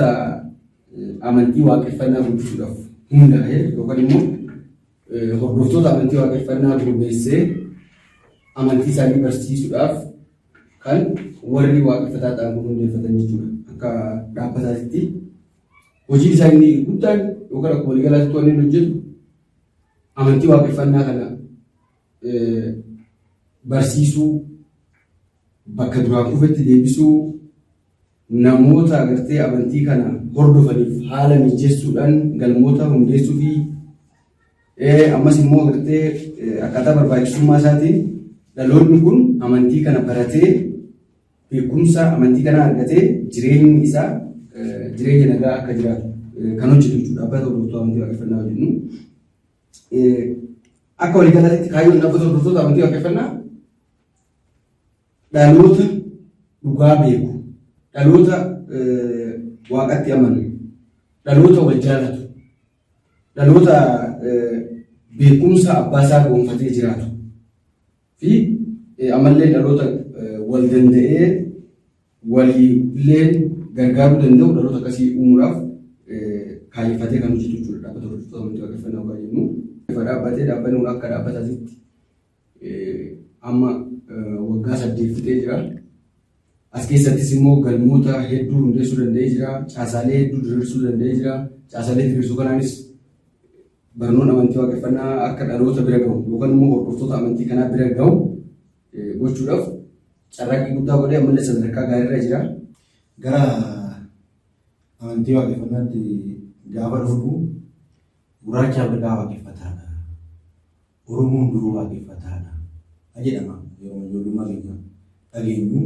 Dhaabbata amantii waaqeffannaa guddisuudhaaf hundaa'e yookaan immoo hordoftoota amantii waaqeffannaa gurmeessee amantii isaanii barsiisuudhaaf kan warri waaqeffataa ta'an kun hundeeffatan jechuudha. Akka dhaabbataatti hojiin isaa inni guddaan yookaan akkuma waliigalaatti wanni inni hojjetu amantii waaqeffannaa kana barsiisuu, bakka duraan kufetti deebisuu, namoota agartee amantii kana hordofaniif haala mijeessuudhaan galmoota hundeessuu fi ammas immoo agartee akkaataa barbaachisummaa isaatiin dhaloonni kun amantii kana baratee beekumsa amantii kana argatee jireenyi isaa jireenya nagaa akka jiraatu kan hojjetu jechuudha. Dhaabbata hordoftoota amantii waaqeffannaa hojjennu. Akka waliigalaatti kaayyoon dhaabbata hordoftoota amantii waaqeffannaa dhaloota dhugaa beeku, dhaloota waaqatti amanu, dhaloota wal jaalatu, dhaloota beekumsa abbaa isaa gonfatee jiraatu fi ammallee dhaloota wal danda'ee waliillee gargaaruu danda'u dhaloota akkasii uumuudhaaf kaayyeffatee kan hojjetu jechuudha dhaabbata hordoftoota amantii waaqeffannaa yookaan jennu. Dhaabbatee dhaabbanni kun akka dhaabbataatitti amma waggaa 8 fixee jira. As keessattis immoo galmoota hedduu hundeessuu danda'ee jira. Caasaalee hedduu diriirsuu danda'ee jira. Caasaalee diriirsuu kanaanis barnoonni amantii waaqeffannaa akka dhaloota bira gahu yookaan immoo hordoftoota amantii kanaa bira gahu gochuudhaaf carraaqqii guddaa godhee ammallee sadarkaa gaariirra jira. Gara amantii waaqeffannaatti gaafa dhufnu gurraacha Afrikaa waaqeffataadha. Oromoon duruu waaqeffataadha jedhama yeroo ijoollummaa keenya dhageenyu.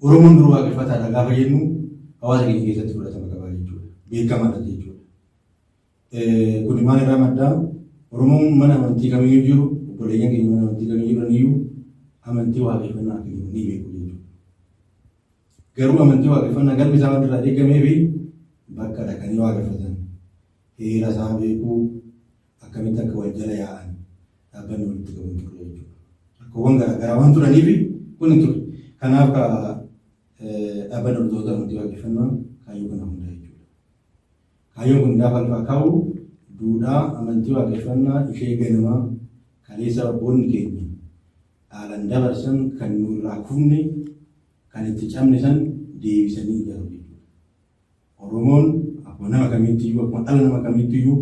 Oromoon duruu waaqeffataadha gaafa jennu hawaasa keenya keessatti fudhatama qaba jechuudha. Beekamaadha jechuudha. Kuni maal irraa maddaa? Oromoon mana amantii kamiyyuu jiru, obboleeyyan keenya mana amantii kamiyyuu jiraniyyuu amantii waaqeffannaa akka jiru ni beeku jechuudha. Garuu amantii waaqeffannaa galmi isaa waan irraa eegamee fi bakka dhaqanii waaqeffatan heera isaa beekuu akkamitti akka wal jala yaa'an dhaabbanni walitti qabu hin turre jechuudha. Rakkoowwan garaagaraa waan turaniif kun hin turre. Kanaaf dhaabbanni hordoftoota amantii waaqeffannaa kaayyoo kana hundaa jechuudha. Kaayyoon kun gaafa lafa kaa'u duudhaa amantii waaqeffannaa ishee ganamaa kaleessa abboonni keenya dhaalan dabarsan kan nu irraa kufne kan itti cabne san deebisanii ijaaru jechuudha. Oromoon akkuma nama kamiittiyyuu akkuma dhala nama kamiittiyyuu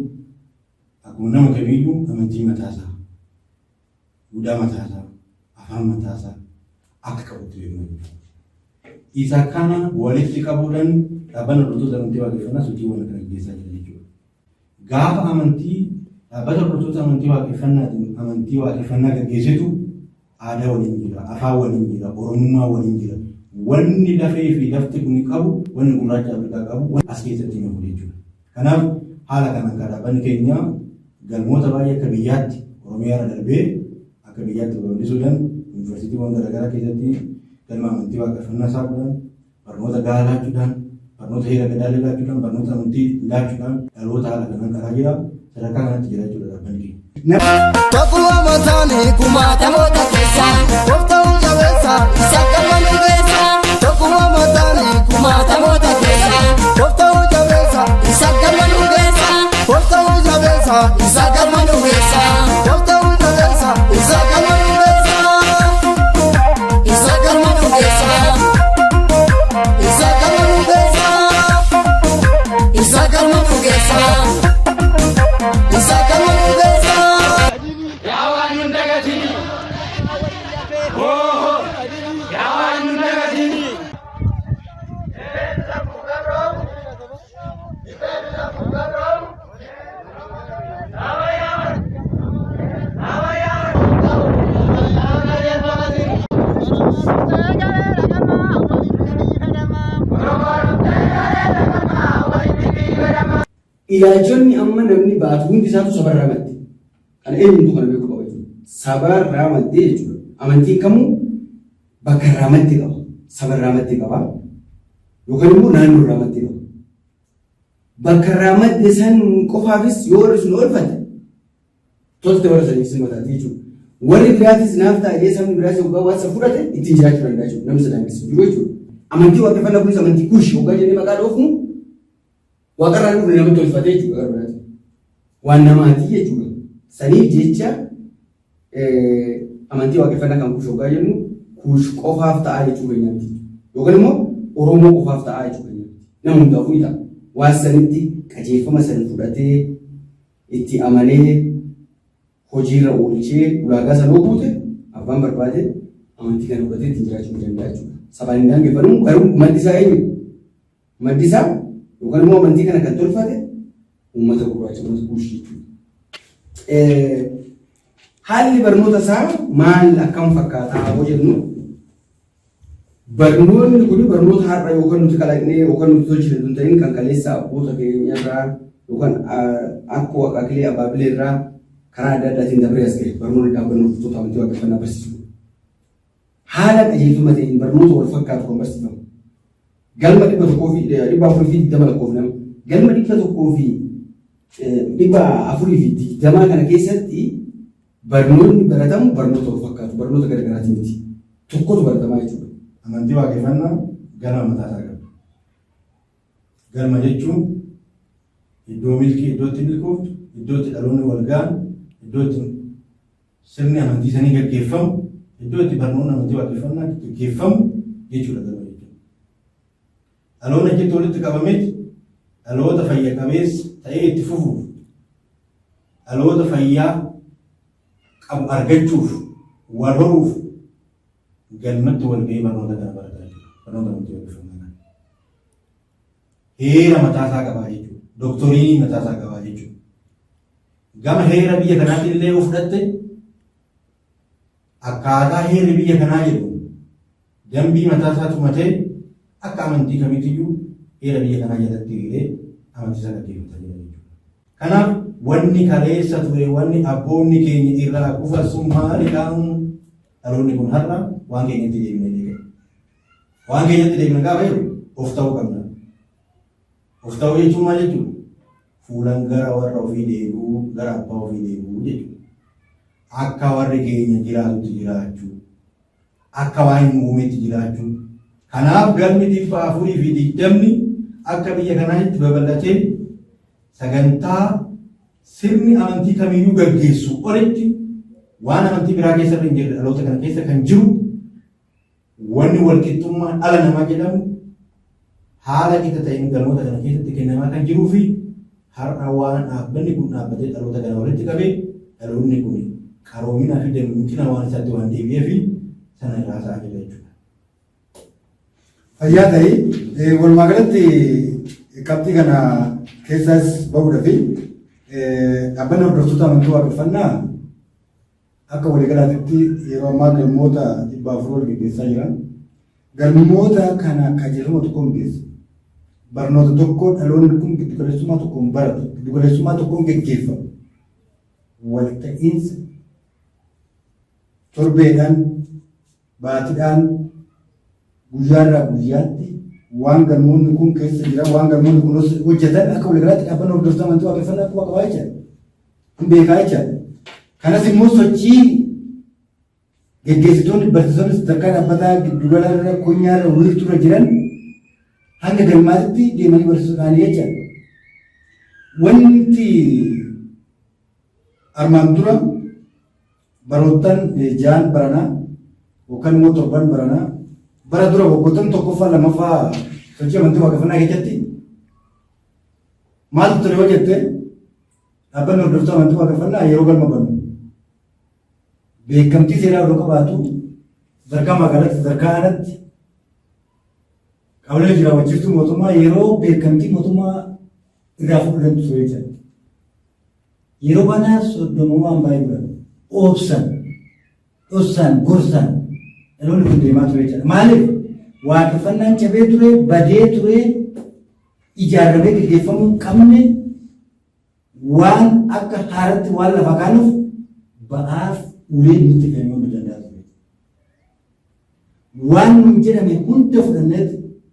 akkuma nama kamiiyyuu amantii mataasaa, duudhaa mataasaa, afaan mataasaa akka qabutti beekna jechuudha. Isa kana walitti qabuudhaan dhaabbanni hordoftoota amantii waaqeffannaa sochiiwwan kana gaggeessaa jira jechuudha. Gaafa amantii dhaabbata hordoftoota amantii waaqeffannaatiin amantii waaqeffannaa gaggeessitu aadaa waliin jira, afaan waliin jira, oromummaa waliin jira. Wanni lafee fi lafti kun qabu, wanni gurraacha Afrikaa qabu as keessatti hin hafu jechuudha. Kanaaf haala kanaan kan dhaabbanni keenya galmoota baay'ee akka biyyaatti Oromiyaa irra darbee akka biyyaatti babal'isuudhaan yuunivarsiitiiwwan garaagaraa keessatti galma amantii waaqeffannaa saaquudhaan barnoota gahaa laachuudhaan barnoota heera gadaalee laachuudhaan barnoota amantii laachuudhaan dhaloota haala kanaan karaa jira sadarkaa kanatti jira jechuudha dhaabbanni keenya. Tokkummaa mataanii kumaatamoota keessa gooftaan jabeessa isa galma nu geessa. Tokkummaa mataanii kumaatamoota keessa gooftaan jabeessa isa galma nu geessa. Gooftaan jabeessa isa galma nu geessa. Gooftaan jabeessa isa galma nu geessa. Isa galma nu geessa. Isa galma nu geessa. Isa galma nu geessa. Isa galma nu geessa. Yaa waan nun dagatini. Hoo yaa waan nun dagatini. Ilaalchonni amma namni baatu hundi isaatu sabarraa madde. Kana eenyumtu kana beekuu qaba jechuudha. Sabarraa madde jechuudha. Amantiin kamuu bakka irraa madde qaba. Sabarraa madde qaba. Yookaan immoo naannoo irraa madde qaba. Bakka irraa madde san qofaafis yoo warri sun oolfate tolte warra saniif simataati jechuudha. Warri biraatis naaf ta'a jedhee sabni biraas yookaan waan san fudhate ittiin jiraachuu danda'a jechuudha. Namni isa daangessu jiru jechuudha. Amantii waaqeffannaa kunis amantii kuush yookaan jennee maqaa dhoofnu Waaqarraa hin dhufne namatti tolfatee jechuudha gara biraatiin. Waan namaati jechuudha. Saniif jecha amantii waaqeffannaa kan kuush hoggaa jennu kuush qofaaf ta'a jechuu keenya miti. Yookaan immoo Oromoo qofaaf ta'a jechuu keenya miti. Nama hundaafuu ni ta'a. Waan sanitti qajeelfama san fudhatee itti amanee hojiirra oolchee ulaagaa sana yoo guute abbaan barbaade amantii kana fudhatee ittiin jiraachuu ni danda'a jechuudha. Sabaan hin daangeffamu garuu maddi isaa eenyu? Maddi isaa yookaan immoo amantii kana kan tolfate uummata gurraacha uummata kuushii jechuudha. Haalli barnoota isaa maal akkam fakkaataa yoo jennu barnoonni kun barnoota har'a yookaan nuti kalaqnee yookaan nuti tolchine hin ta'in kan kaleessa abboota keenya irraa yookaan akkoo akaakilee abaabilee irraa karaa adda addaatiin dabree as gahe barnoonni dhaabbanni hordoftoota amantii waaqeffannaa barsiisu. Haala qajeelfama ta'een barnoota wal fakkaatu kan barsiifamu. Galma 10420 lakkoofnama. Galma 10420 kana keessatti barnoonni baratamu barnoota wal fakkaatu barnoota garaagaraatii miti. Tokkotu baratamaa jechuudha. Amantii waaqeffannaa galma mataa isaa qaba. Galma jechuun iddoo milkii, iddoo itti milkooftu, iddoo itti dhaloonni wal ga'an, iddoo itti sirni amantii sanii gaggeeffamu, iddoo itti barnoonni amantii waaqeffannaa gaggeeffamu jechuudha galma jechuun. Dhaloonni achitti walitti qabameet dhaloota fayya qabeessa ta'ee itti fufuuf dhaloota fayyaa qabu argachuuf wal horuuf galmatti wal ga'ee barnoota kana barataa jechuudha. Barnoota amantii waaqeffannaa kana. Heera mataa isaa qabaa jechuudha. Doktoriinii mataa isaa qabaa jechuudha. Gama heera biyya kanaatiin illee yoo fudhatte akkaataa heerri biyya kanaa jedhu dambii mataa isaa tumatee akka amantii kamiitiyyuu heera biyya kanaa jalatti hiriiree amantii isaa gaggeeffataa jira jechuudha. Kanaaf wanni kaleessa ture wanni abboonni keenya irraa kufan sun maalidha? Dhaloonni kun har'a waan keenyatti deebinee beekna. Waan keenyatti deebina gaafa jedhu of ta'uu qabna. Of ta'uu jechuun maal jechuudha? Fuulaan gara warra ofii deebi'uu, gara abbaa ofii deebi'uu jechuudha. Akka warri keenya jiraatutti jiraachuu, akka waan hin uumetti jiraachuu. Kanaaf galmi 420 akka biyya kanaatti babal'atee sagantaa sirni amantii kamiyyuu gaggeessu olitti waan amantii biraa keessa hin jirre dhaloota kana keessa kan jiru Wanni walqixxummaa dhala namaa jedhamu haala qixa ta'een galmoota kana keessatti kennamaa kan jiruu fi har'a waan dhaabbanni kun dhaabbatee dhaloota kana walitti qabee dhaloonni kun qaroominaa fi dammaqina waan isaatti waan deebi'ee fi sana irraa haasa'aa jira jechuudha. Fayyaa ta'ii walumaa galatti qabxii kana keessaas bahuudhaa fi dhaabbanni hordoftoota amantii waaqeffannaa Akka waliigalaatitti yeroo ammaa galmoota 400 ol geggeessaa jira. Galmoota kana qajeelfama tokkoon geessa. Barnoota tokko dhaloonni kun giddugaleessummaa tokkoon baratu, giddugaleessummaa tokkoon geggeeffamu. Walta'iinsa torbeedhaan, baatidhaan, guyyaarraa guyyaatti waan galmoonni kun keessa jiran, waan galmoonni kun hojjetan akka waliigalaatti dhaabbanni hordoftoota amantii waaqeffannaa quba qabaa jechaadha. Kun beekaa jechaadha. Kanas immoo sochii geggeessitoonni barsiisonni sadarkaa dhaabbataa giddugala irra konyaa irra wiirtuu irra jiran hanga galmaatti deemanii barsiisuudhaan jechaadha. Wanti armaan dura baroottan ja'an baranaa yookaan immoo torban baranaa bara dura waggoottan tokkoffaa lammaffaa sochii amantii waaqeffannaa keessatti maaltu ture yoo jette dhaabbanni hordoftoota amantii waaqeffannaa yeroo galma banu beekamtii seeraa odoo qabaatu sadarkaa magaalaatti sadarkaa aanaatti qaamolee hojii raawwachiiftuu mootummaa yeroo beekamtii mootummaa irraa fudhatantu ture jechuudha. Yeroo kana soddomummaan baay'ee godhan obsan dhossaan gorsaan dhaloonni kun deemaa ture jechuudha. Maaliif waaqeffannaan cabee ture badee ture ijaaramee gaggeeffamuu hin qabne waan akka haaratti waan lafa kaanuuf ba'aaf uleen nutti fe'amuu hunda danda'a ture. Waan nun jedhame hunda fudhanneet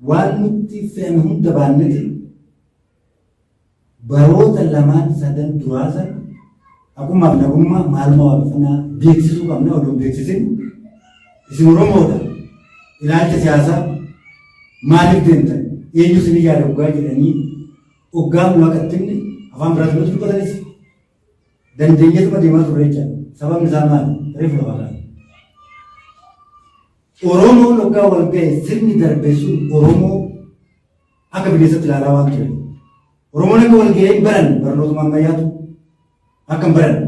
waan nutti fe'ame hunda baanneeti baroota lamaan sadan duraa san haqummaaf nagummaa maalummaa waaqeffannaa beeksisuu qabna odoo hin beeksisin isin Oromoodha ilaalcha siyaasaa maaliif deemtan eenyu isin ijaare hoggaa jedhanii Hoggaan waaqatti inni afaan biraatiin nutti dubbatanis dandeenyeetuma deemaa turre jechaadha. Sababni isaa maali? Reefu lafaa kaase. Oromoon hoggaa wal ga'e sirni darbe sun Oromoo akka bineensatti ilaalaa waan ture. Oromoon akka wal ga'ee hin baranne barnootuma ammayyaatu akka hin baranne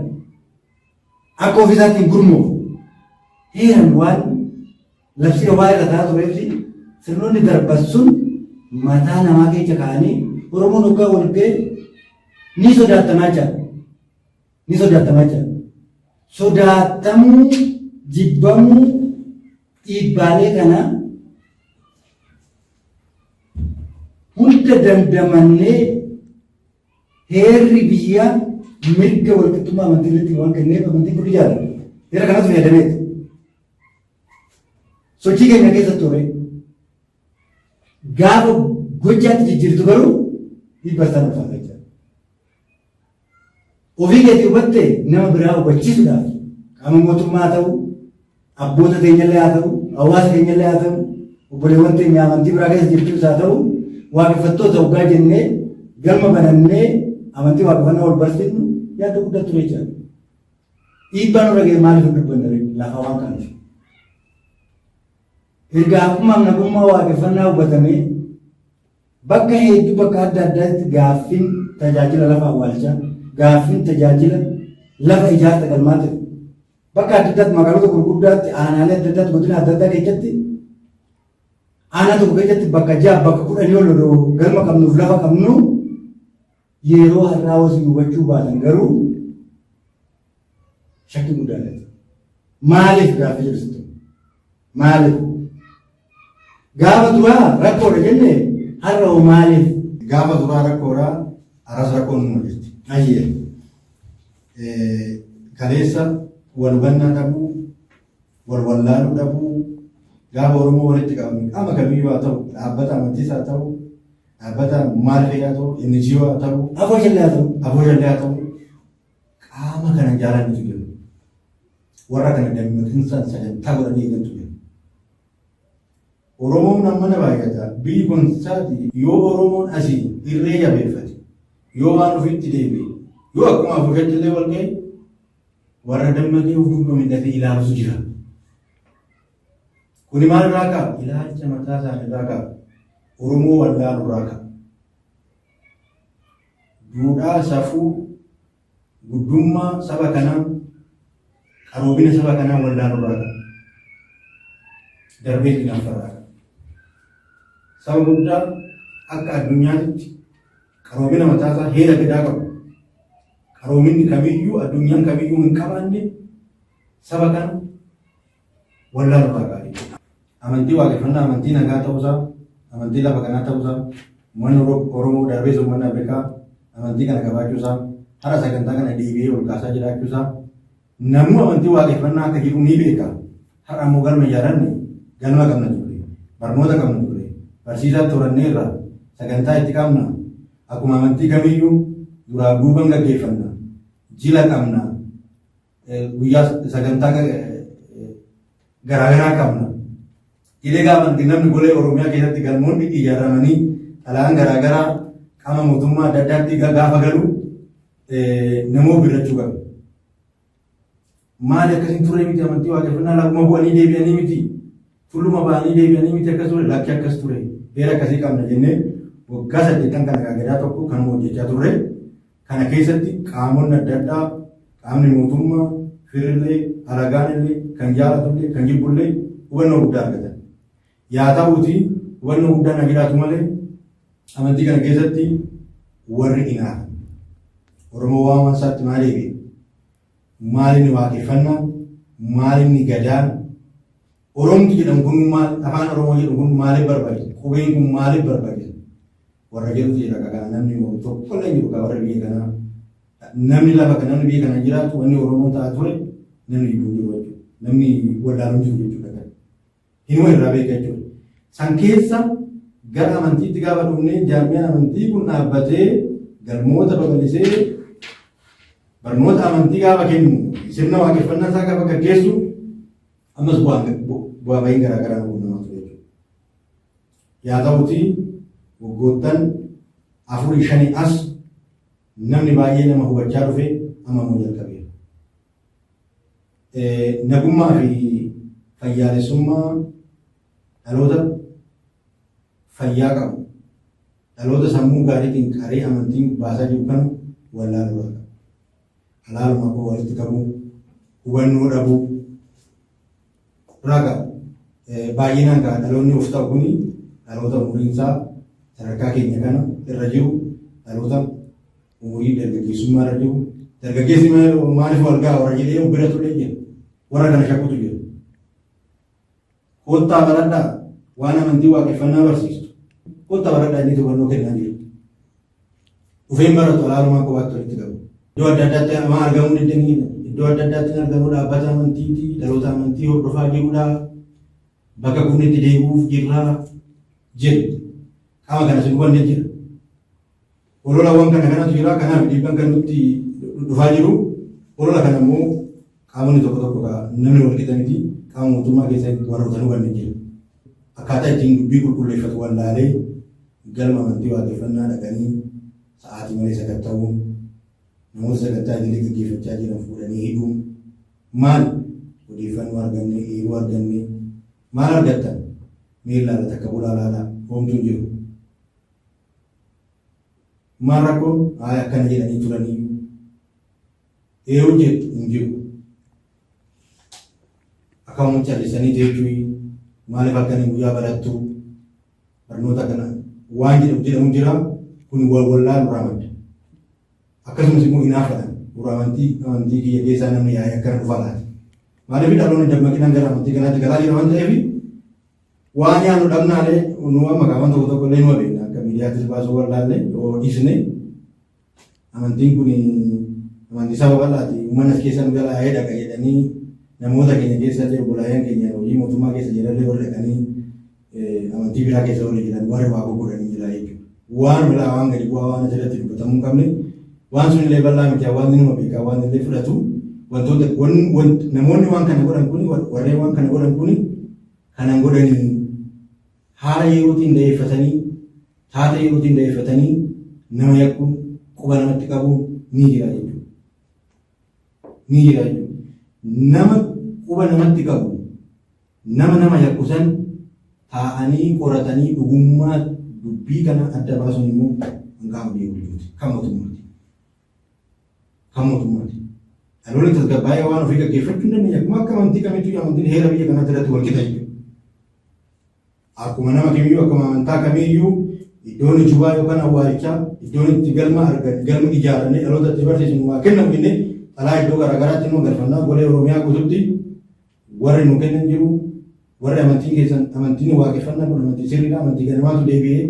akka ofii isaatti hin gurmoofu heeran waan labsii waa irra ta'aa tureef sirnoonni darban sun mataa namaa keessa kaa'anii Oromoon hoggaa wal ga'e ni sodaatamaa jira. Ni sodaatamaa jira. Sodaatamuu, jibbamuu dhiibbaalee kana hunda dandamannee heerri biyyaa mirga walqixxummaa amantii irratti waan kenneef amantiin kun ijaarame. Heera kanatu fayyadameeti. Sochii keenya keessa ture. Gaafa gochaatti jijjiirtu garuu dhiibba isaan ulfaata jechuudha. Ofii keetii hubatte nama biraa hubachiisuudhaaf qaama mootummaa haa ta'u, abboota teenyallee haa ta'u, hawaasa keenyallee haa ta'u, obboleewwan teenya amantii biraa keessa jirtus haa ta'u, waaqeffattoota hoggaa jennee galma banannee amantii waaqeffannaa wal barsiifnu yaadda guddaa ture jechuudha. Dhiibbaan nurra ga'e maaliif hin dubbanne ree? Lafa waan kaaneef. Erga haqummaaf nagummaa waaqeffannaa hubatamee bakka hedduu bakka adda addaatti gaaffiin tajaajila lafa awwaalchaa, gaaffiin tajaajila lafa ijaarsa galmaa ta'e bakka adda addaatti magaalota gurguddaatti aanaalee adda addaatti godina adda addaa keessatti aanaa tokko keessatti bakka 6 bakka 10 ol odoo galma qabnuuf lafa qabnu yeroo har'aa osoo hubachuu baatan garuu shakkii guddaa dha. Maaliif gaaffii jedhu sitti hima. Maaliif? Gaafa duraa rakkoodha jenne har'a hoo maaliif? Gaafa duraa rakkoodha, har'as rakkoon numa jirti. Ayyee. Kaleessa wal hubannaa dhabuu, wal wallaaluu dhabuu, gaafa Oromoo walitti qabame qaama kamiyyuu haa ta'u, dhaabbata amantiis haa ta'u, dhaabbata maal fa'i haa ta'u, NGO haa ta'u, Afoo shallee haa ta'u. afoo shallee haa ta'u, qaama kana jaalannutu jiru. Warra kana dammaqinsaan sagantaa godhanii eegantu jiru. Oromoon amma na baay'ata. Biyyi kun isaati yoo Oromoon asii irree jabeeffate, yoo waan ofiitti deebi'e, yoo akkuma afuushatti illee wal ga'e, warra dammaqee of duuba mil'atee ilaalutu jira. Kuni maal irraa ka'a? Ilaalcha mataa isaanii irraa ka'a. Oromoo wallaalu irraa ka'a. Duudhaa, safuu, guddummaa saba kanaa, qaroomina saba kanaa wallaalu irraa ka'a. Darbee hinaafa irraa ka'a. Saba guddaa akka addunyaatti qaroomina mataa isaa heera gadaa qabu. Qaroominni kamiyyuu addunyaan kamiyyuu hin qabaanne saba kana wallaalu irraa ka'a jechuudha. Amantii waaqeffannaa amantii nagaa ta'uusaa, amantii lafa kanaa ta'uusaa, uummanni Oromoo darbees uummanni Afrikaa amantii kana qabaachuusaa, har'a sagantaa kana deebi'ee ol kaasaa jiraachuusaa, namuu amantii waaqeffannaa akka jiru ni beeka. Har'a ammoo galma ijaaranne galma qabna turre, barnoota qabna turre, barsiisaa toranneerra, sagantaa itti qabna. Akkuma amantii kamiyyuu duraa duuban gaggeeffanna, jila qabna, guyyaa sagantaa garaagaraa qabna. Jedhee gaafa namni golee Oromiyaa keessatti galmoonni ijaaramanii xalayaan garaagaraa qaama mootummaa adda addaatti gaafa galu namoo birrachuu qaba. Maali akkasiin turre miti amantii waaqeffannaa laguma bu'anii deebi'anii miti tulluma ba'anii deebi'anii miti akkas ture lakki akkas ture heera akkasii qabna jennee waggaa 8 kana gadaa tokko kanuma hojjechaa turre. Kana keessatti qaamonni adda addaa qaamni mootummaa firrillee alagaanillee kan jaalatullee kan jibbullee hubannoo guddaa argatan. Yaa ta'uuti hubannoo guddaan haa jiraatu malee amantii kana keessatti warri inaafan. Oromoo waamamaa isaatti maal eege? Maal inni waaqeffannaa? Maal inni gadaan? Oromti jedhamu kun maal? Afaan Oromoo jedhamu kun maaliif barbaachisa? Qubeen kun maaliif barbaachisa? Warra jedhutu jira kana namni tokkollee hin jiru warra biyya kanaa. Namni lafa kana namni biyya kana jiraatu wanni Oromoon ta'aa ture namni jiru jiru jechuudha. Namni wallaaluun jiru jechuudha. Hinuma irraa beeka jechuudha. San keessa gara amantiitti gaafa dhufnee jaarmiyaan amantii kun dhaabbatee galmoota babal'isee barnoota amantii gaafa kennu sirna waaqeffannaa isaa gaafa gaggeessu ammas bu'aa bahiin garaa garaa nu quunnamaa ture jechuudha. Yaa ta'utii waggoottan afurii shanii as namni baay'ee nama hubachaa dhufe amma immoo jalqabeera. Nagummaa fi fayyaalessummaa dhaloota fayyaa qabu, dhaloota sammuu gaariitiin qaree amantiin baasaa jiru kana wallaaluu qaba. Alaaluma koo walitti qabuu, hubannoo dhabuu raga baay'inaan kan dhaloonni of ta'u kuni dhaloota umuriin isaa sadarkaa keenya kana irra jiru, dhaloota umurii dargaggeessummaa irra jiru. Dargaggeessi maaliif wal ga'a warra jedhee of bira turee jira. Warra kana shakkutu jira. Kottaa baradhaa, waan amantii waaqeffannaa barsiistu. Kottaa baradhaa inni hubannoo kennaa jira. Dhufeen baratu alaalumaa kophaatti walitti qabu. Iddoo adda addaatti amma argamuu dandeenyudha. Iddoo adda addaatti argamuu dhaabbata amantiiti, dhaloota amantii hordofaa jirudha. Bakka kun itti deebi'uuf jirra jedhu. Qaama kana sin hubanne jira. Ololawwan kana kanatu jira. Kanaaf dhiibbaan kan nutti dhufaa jiru. Olola kana immoo qaamonni tokko tokko namni wal qixa miti. Qaama mootummaa keessatti warroota hin hubanne jira. Akkaataa ittiin dubbii qulqulleeffatu wallaalee galma amantii waaqeffannaa dhaqanii sa'aatii malee sakatta'uun, namoota sagantaa idilee gaggeeffachaa jiran fuudhanii hidhuun maal odeeffannoo arganne, eeruu arganne, maal argattan mee ilaala, takka bulaa laala, homtuu hin jiru. Maal rakkoon haaya akkana jedhanii turaniyyuu eeruu jettu hin jiru. Akkuma callisanii jechuun maaliif halkanii guyyaa barattu barnoota kana waan jedhamu jedhamu jira, kun wal wallaalu irraa madda. Akkasumas immoo hinaafaadhaan dura amantii kiyya keessaa namni yaa'ee akkana dhufaa laata. Maaliif dhaloonni dammaqinaan gara amantii kanaatti galaa jira waan ta'eef waan yaanu dhabnaalee nu amma qaamaan tokko tokko illee numa beekna akka miidiyaattis baasuu wallaallee yoo dhiisne amantiin kun amantii saba bal'aati uummanni as keessa nu jala yaa'ee dhaqa jedhanii namoota keenya keessa illee obbolaayyaan keenya hojii mootummaa keessa jiranillee warri dhaqanii amantii biraa keessa warri jiran warri waa gurguranii jira jechuudha. Waan bilaa waan gadi bu'aa waan asirratti dubbatamuu hin qabne waan sun illee bal'aa miti, hawaasni numa beekaa waan illee fudhatu wantoota namoonni waan kana godhan kuni warreen waan kana godhan kuni kanan godhanii haala yerootiin da'eeffatanii taatee yerootiin da'eeffatanii nama yakkuun quba namatti qabuun ni jira jechuudha. Ni jira jechuudha. Nama quba namatti qabu nama nama yakku san taa'anii qoratanii dhugummaa dubbii kana adda baasuun immoo kan qaama biyya bulchuuti. Kan mootummaati. Kan mootummaati. Dhaloonni tasgabbaa'ee waan ofii gaggeeffachuu hin dandeenye akkuma akka amantii kamittuu amantiin heera biyya kanaatti irratti wal qixa jechuudha. Akkuma nama kamiyyuu akkuma amantaa kamiyyuu iddoon ijubaa yookaan awwaalichaa iddoon itti galma argan galma ijaarannee dhaloota itti barsiisnu waa kennamu jennee xalaa iddoo garaagaraatti immoo galfannaa golee Oromiyaa guututti warri nu kennan jiru, warri amantiin keessan amantiin waaqeffannaa kun amantii sirriidha, amantii ganamaatu deebi'ee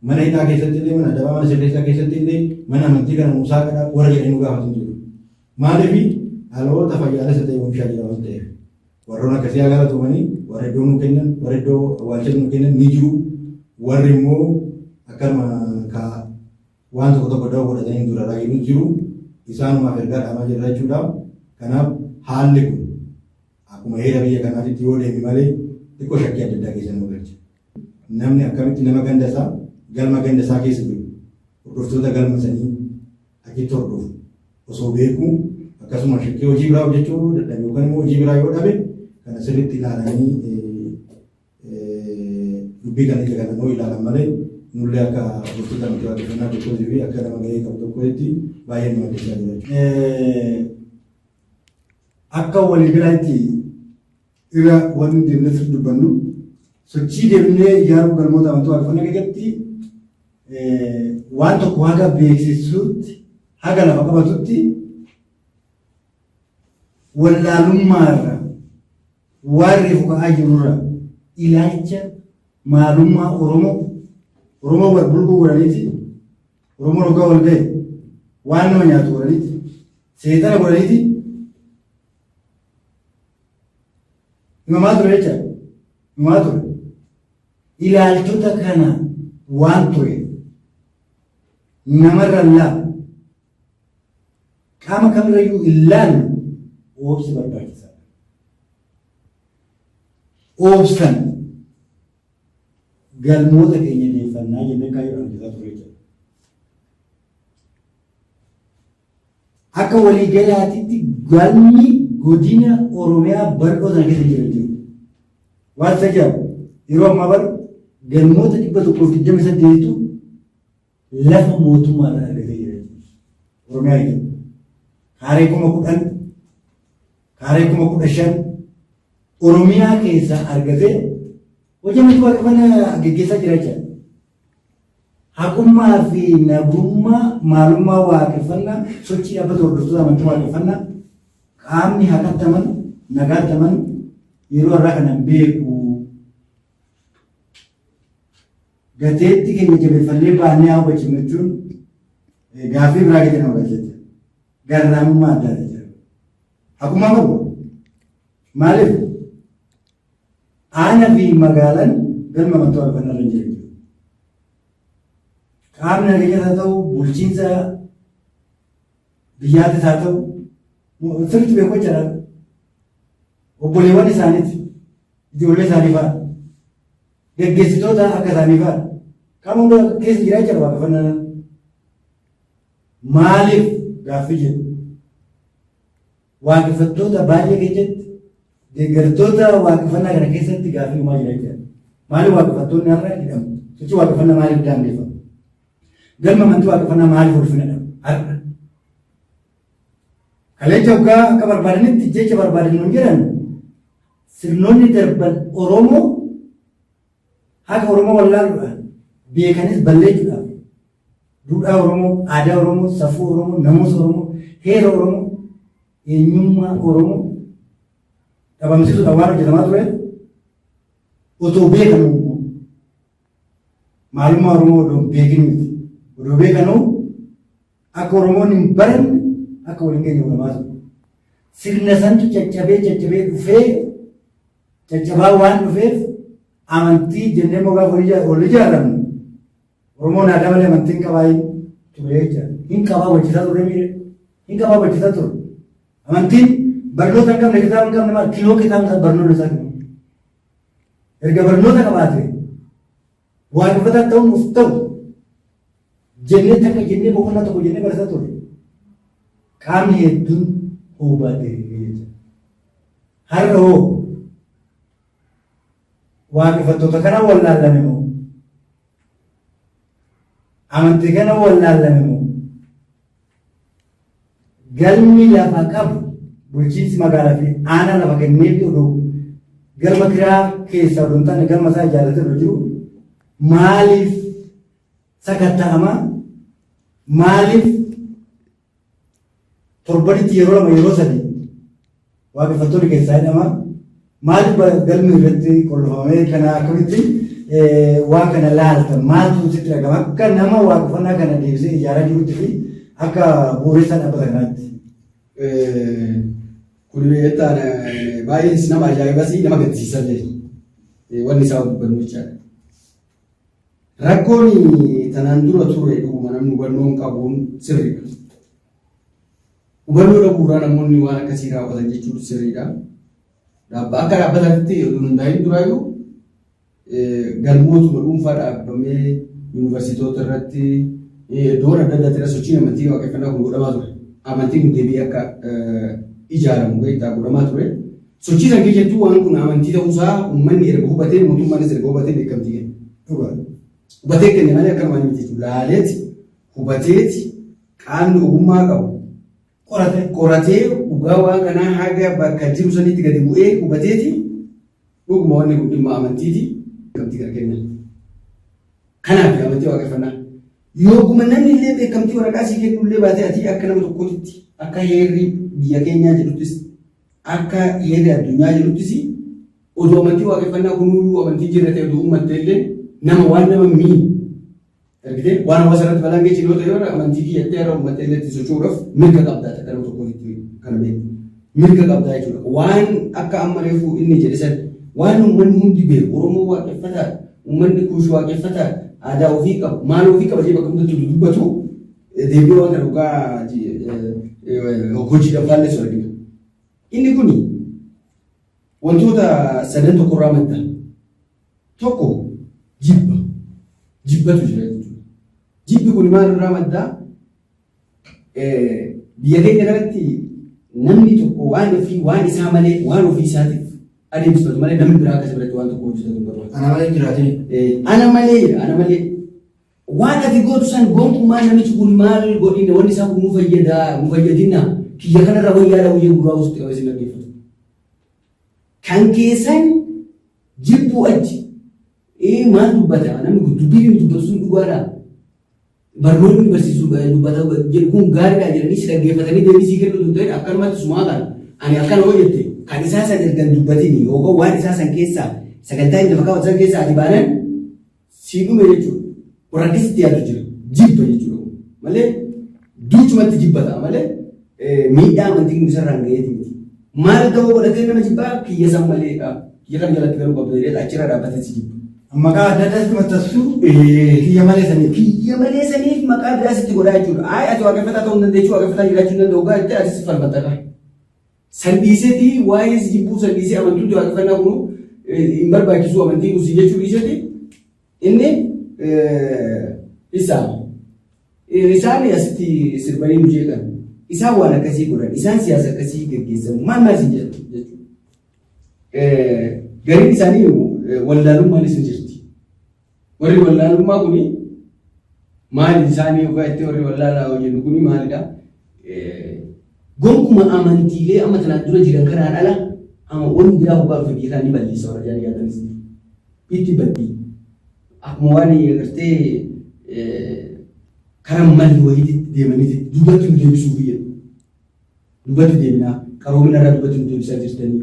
mana hidhaa keessatti illee mana adabaa mana sirreessaa keessatti illee mana amantii kana nuusaa kadhaa warra jedhanii nu gaafatu jiru. Maaliif dhaloota fayyaalessa ta'e oomishaa jira waan ta'eef. Warroon akkasii haa galatoomanii, warri iddoo nu kennan, warri iddoo awwaalcha nu kennan ni jiru. Warri immoo akkanuma ka waan tokko tokko da'oo godhatanii duraraa jiru jiru. Isaanumaaf ergaa dhaamaa jirra jechuudha. Kanaaf haalli kun akkuma heera biyya kanaatitti yoo deeme malee xiqqoo shakkii adda addaa keessa nama galcha. Namni akkamitti nama ganda isaa galma ganda isaa keessa jiru hordoftoota galma sanii achitti hordofu osoo beekuu akkasuma shakkii hojii biraa hojjechuu dadhabe yookaan immoo hojii biraa yoo dhabe kana sirriitti ilaalanii dubbii kana ija kana nuu ilaalan malee nullee akka hordoftoota amantii waaqeffannaa tokkootii fi akka nama gahee qabu tokkootti baay'ee nama keessaa jira jechuudha. Akka waliigalaatti irra wanni deemnee sirriitti dubbannu sochii deemnee ijaaruu galmoota amantii waaqeffannaa keessatti waan tokko haga beeksisuutti haga lafa qabatutti wallaalummaarra waan reefu ka'aa jirurra ilaalcha maalummaa Oromoo Oromoo wal bulguu godhaniiti Oromoon hoggaa wal ga'e waan nama nyaatu godhaniiti seexana godhaniiti himamaa ture jecha himamaa ture. Ilaalchota kana waan ture namarra laa qaama kamirrayyuu hin laallu obsi barbaachisaadha. Obsan galmoota keenya deeffannaa jennee kaayyoodhaan hojjetaa ture jechuudha. Akka waliigalaatitti galmi godina Oromiyaa bal'oo sana keessa jiran jiru. Waan isa jedhamu yeroo ammaa bara galmoota 128tu lafa mootummaadhaan argatee jira jechuudha. Oromiyaa jechuudha. Kaaree 10,000, kaaree 15,000 Oromiyaa keessaa argatee hojii amantii waaqeffannaa geggeessaa jira jechuudha. Haqummaa fi nagummaa maalummaa waaqeffannaa sochii dhaabbata hordoftoota amantii waaqeffannaa qaamni haqatti amanu nagaatti amanu yeroo har'aa kana hin beeku. Gateetti keenya jabeeffannee baannee haa hubachiifnu jechuun gaaffii biraa keessa nama galcha jechuudha. Garraamummaa addaa jechuudha. Haqummaa qabu. Maaliif? Aanaa fi magaalaan galma amantii waaqeffannaa irra hin jiru. Qaamni nageenyaas haa ta'u, bulchiinsa biyyaatis haa ta'u, sirriitti beeku jechaadha. Obboleewwan isaaniiti, ijoollee isaanii fa'a, geggeessitoota akka isaanii fa'a. Qaama hunda keessa jira jechaadha waaqeffannaan. Maaliif gaaffii jedhu? Waaqeffattoota baay'ee keessatti deeggartoota waaqeffannaa kana keessatti gaaffii uumaa jira jechuudha. Maaliif waaqeffattoonni har'a hidhamu? Sochii waaqeffannaa maaliif daangeffamu? Galma amantii waaqeffannaa maaliif ulfina dhabu? Har'a. Kaleecha hoggaa akka barbaadanitti jecha barbaadan nuun jedhan sirnoonni darban Oromoo haqa Oromoo wallaaluudhaan beekanis balleessuudhaaf Duudhaa Oromoo, aadaa Oromoo, safuu Oromoo, namuusa Oromoo, heera Oromoo, eenyummaa Oromoo dhabamsiisuudhaan waan hojjetamaa ture otoo beekanuu immoo maalummaa Oromoo odoo hin beekin miti. Odoo beekanuu akka Oromoon hin baranne akka waliin geenye godhamaa ture. Sirna santu caccabee caccabee dhufee caccabaa waan dhufeef amantii jennee immoo gaafa wal ijaaramnu Oromoon aadaa malee amantii hin qabaa ture jecha. Hin qabaa hojjetaa ture miire. Hin qabaa hojjetaa ture. Amantiin barnoota hin qabne kitaaba hin qabne maal kinoo kitaabni isaa barnoota isaa kennu. Erga barnoota qabaate waaqeffataa ta'uun of ta'u jennee takka jennee boqonnaa tokko jennee barataa ture. Qaamni hedduun hubate jecha. Har'a hoo waaqeffattoota kana wallaallame moo amantii kana wallaallame moo galmi lafa qabu bulchiinsi magaalaa fi aanaa lafa kenneefi oduu galma kiraa keessaa oduu hin taane galma isaa ijaarratee oduu jiru maaliif sakatta'ama maaliif torbanitti yeroo lama yeroo sadi waaqeffattoonni keessaa hidhama. Maaliif galmi irratti qollofamee kana akkamitti waan kana laalta maaltu sitti dhagama akka nama waaqeffannaa kana deebisee ijaaraa jirutti fi akka bu'uureessaa dhaabbata kanaatti. Kun beektaan baay'ee nama ajaa'ibas nama gaddisiisa illee wanni isaa dubbannu jechaadha. Rakkoon tanaan dura ture dhuguma namni hubannoo hin qabuun sirriidha. Hubannoo dhabuurraa namoonni waan akkasii raawwatan jechuun sirriidha. Akka dhaabbataatti oduu hin hundaa'in duraayyuu galmootuma dhuunfaa dhaabbamee yuunivarsiitoota irratti iddoon adda addaatti irra sochiin amantii waaqeffannaa kun godhamaa ture. Amantiin kun deebi'ee akka ijaaramu beektaa godhamaa ture. Sochii san keessattuu waan kun amantii ta'uusaa uummanni erga hubatee mootummaanis erga hubatee beekamtii kenna. Dhugaa. Hubatee kenne malee akkanumaan miti jechuudha. Laaleeti hubateeti qaamni ogummaa qabu Qorate. qoratee dhugaa waan kanaa haga bakka jiru sanitti gadi bu'ee hubateeti dhuguma wanni kun dhimma amantiiti beekamtii kana kenna. Kanaaf amantii waaqeffannaa. Yooguma namni illee beekamtii waraqaa sii kennu illee baatee ati akka nama tokkootitti akka heerri biyya keenyaa jedhuttis Akka heerri addunyaa jedhuttis odoo amantii waaqeffannaa kunuyyuu amantii jirra ta'e odoo uummatte illee nama waan nama miin argitee waan hawaasa irratti balaan geessu yoo ta'e yoo amantii kiyyattee har'a uummattee illee itti socho'uudhaaf mirga qabdaa akka nama tokkootitti kana beeku. Mirga qabdaa jechuudha. Waan akka amma reefu inni jedhe san waan uummanni hundi beeku Oromoo waaqeffataa uummanni Kuush waaqeffataa aadaa ofii qabu maal ofii qaba jedhee bakka hundatti dubbatu deebi'ee waan kana dhugaa hojiidhaan faalleessu argina. Inni kun wantoota sadan tokkorraa madda. Tokko jibba. Jibbatu jira jechuudha. Jibbi kun maalirraa madda? Biyya keenya kanatti namni tokko waan ofii waan isaa malee waan ofii isaatiif adeemsifatu malee namni biraa akkasii biratti waan tokko hojjetatu hin barbaadu. Ana malee hin jiraatin. Ana malee jedha, ana malee. Waan ati gootu san gonkumaa namichi kun maal godhina, wanni isaa kun nu fayyada nu fayyadina, kiyya kanarra wayyaadha wayyee gurraa usutti qabee sin dhaggeeffatu. Kan keessan jibbuu achi maal dubbata namni kun, dubbii inni dubbatu sun dhugaadha. Barnoonni barsiisu dubbata jedhu kun gaariidha jedhanii si dhaggeeffatanii deebii sii kennu tun ta'in, akkanumatti sumaa kana ani akkana hoo jette, kan isaa san ergan dubbatini yookaan waan isaa san keessaa sagantaa inni lafa kaawwatu san keessaa ati baanan sii dhume jechuudha. Warra akkasitti yaadu jira. Jibba jechuudha. Malee duuchumatti jibba ta'a malee miidhaa amantii kun isarraan ga'eeti miti. Maal ta'uu godhatee nama jibbaa, kiyya san maleedha. Kiyya kana jalatti garuu qabda jedhee achirra dhaabbatee si jibba. Maqaa adda addaatti maxxansuu kiyya malee saniif. Kiyya malee saniif maqaa biraa sitti godhaa jechuudha. Ayi, ati waaqeffataa ta'uu hin dandeessu, waaqeffataa jiraachuu hin danda'u gaa jettee ati si falmatta gaa. San dhiiseeti waa'ee si jibbuu san dhiisee amantuutti waaqeffannaa kunu hin barbaachisu amantii kun si jechuu dhiiseeti inni isa. Isaan asitti sirbanii nu jeeqan. Isaan waan akkasii godhan. Isaan siyaasa akkasii gaggeessan. Maal maal si jedhu jechuudha. Gariin isaanii wallaalummaanis ni jirti. Warri wallaalummaa kuni maali isaanii yookaan itti warri wallaalaa hojjennu kuni maalidha? Gonkuma amantiilee amma tanaan dura jiran kanaan ala amma wanni biraa hoggaa dhufe biyya kana ni balleessa warra jedhan yaadanis jiru. Itti baddi. Akkuma waan agartee karaa malli wayiitti deemaniiti duubatti nu deebisuuf jedhu. Duubatti deemnaa, qaroomina irraa duubatti nu deebisaa jirtanii.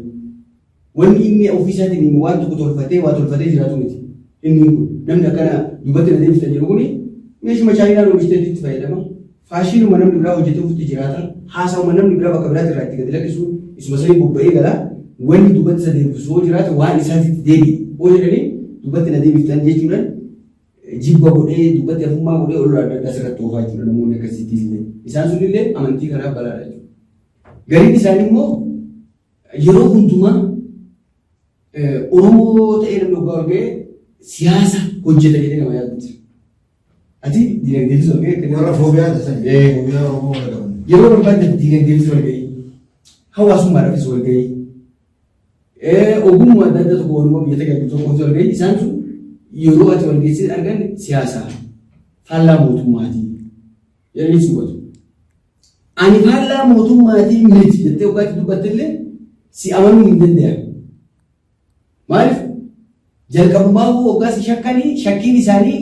Wanni inni ofii isaatiin waan tokko tolfatee waa tolfatee jiraatu miti. Inni kun namni akkana duubatti na deebistan jedhu kuni meeshuma Chaayinaan oomishteetti itti fayyadama. Faashinuma namni biraa hojjetee ofitti jiraata. Haasawuma namni biraa bakka biraatti irraa itti gadi lakkisu isuma sanii bobba'ee gala. Wanni duubatti isa deebisu yoo jiraate waan isaatitti deebi'e yoo jedhanii duubatti na deebiftan jechuudhaan jibba godhee duubatti hafummaa godhee olola adda addaa sirratti oofaa jechuudha namoonni akkasiitis illee. Isaan sunillee amantii kanaaf balaadha jechuudha. Gariin isaanii immoo yeroo hundumaa Oromoo ta'ee namni waggaa ol ga'e siyaasa hojjeta jedhee nama yaadu jira. Ati diinagdeefis ol ga'e. Warra foobiyaa ta'an. Foobiyaa Oromoo warra qaban. Yeroo barbaadde diinagdeefis wal ga'ii. Hawaasummaadhaafis wal ga'ii. Ogummaa adda addaa tokko walumaa biyya tajaajilu tokko wal ga'ii. Isaan sun yeroo ati wal geessee argan siyaasa faallaa mootummaatii jedhanii si hubatu. Ani faallaa mootummaatii miti jettee waggaatti dubbatte illee si amanuu hin danda'an. Maaliif? Jalqabumaa waggaa si shakkanii, shakkiin isaanii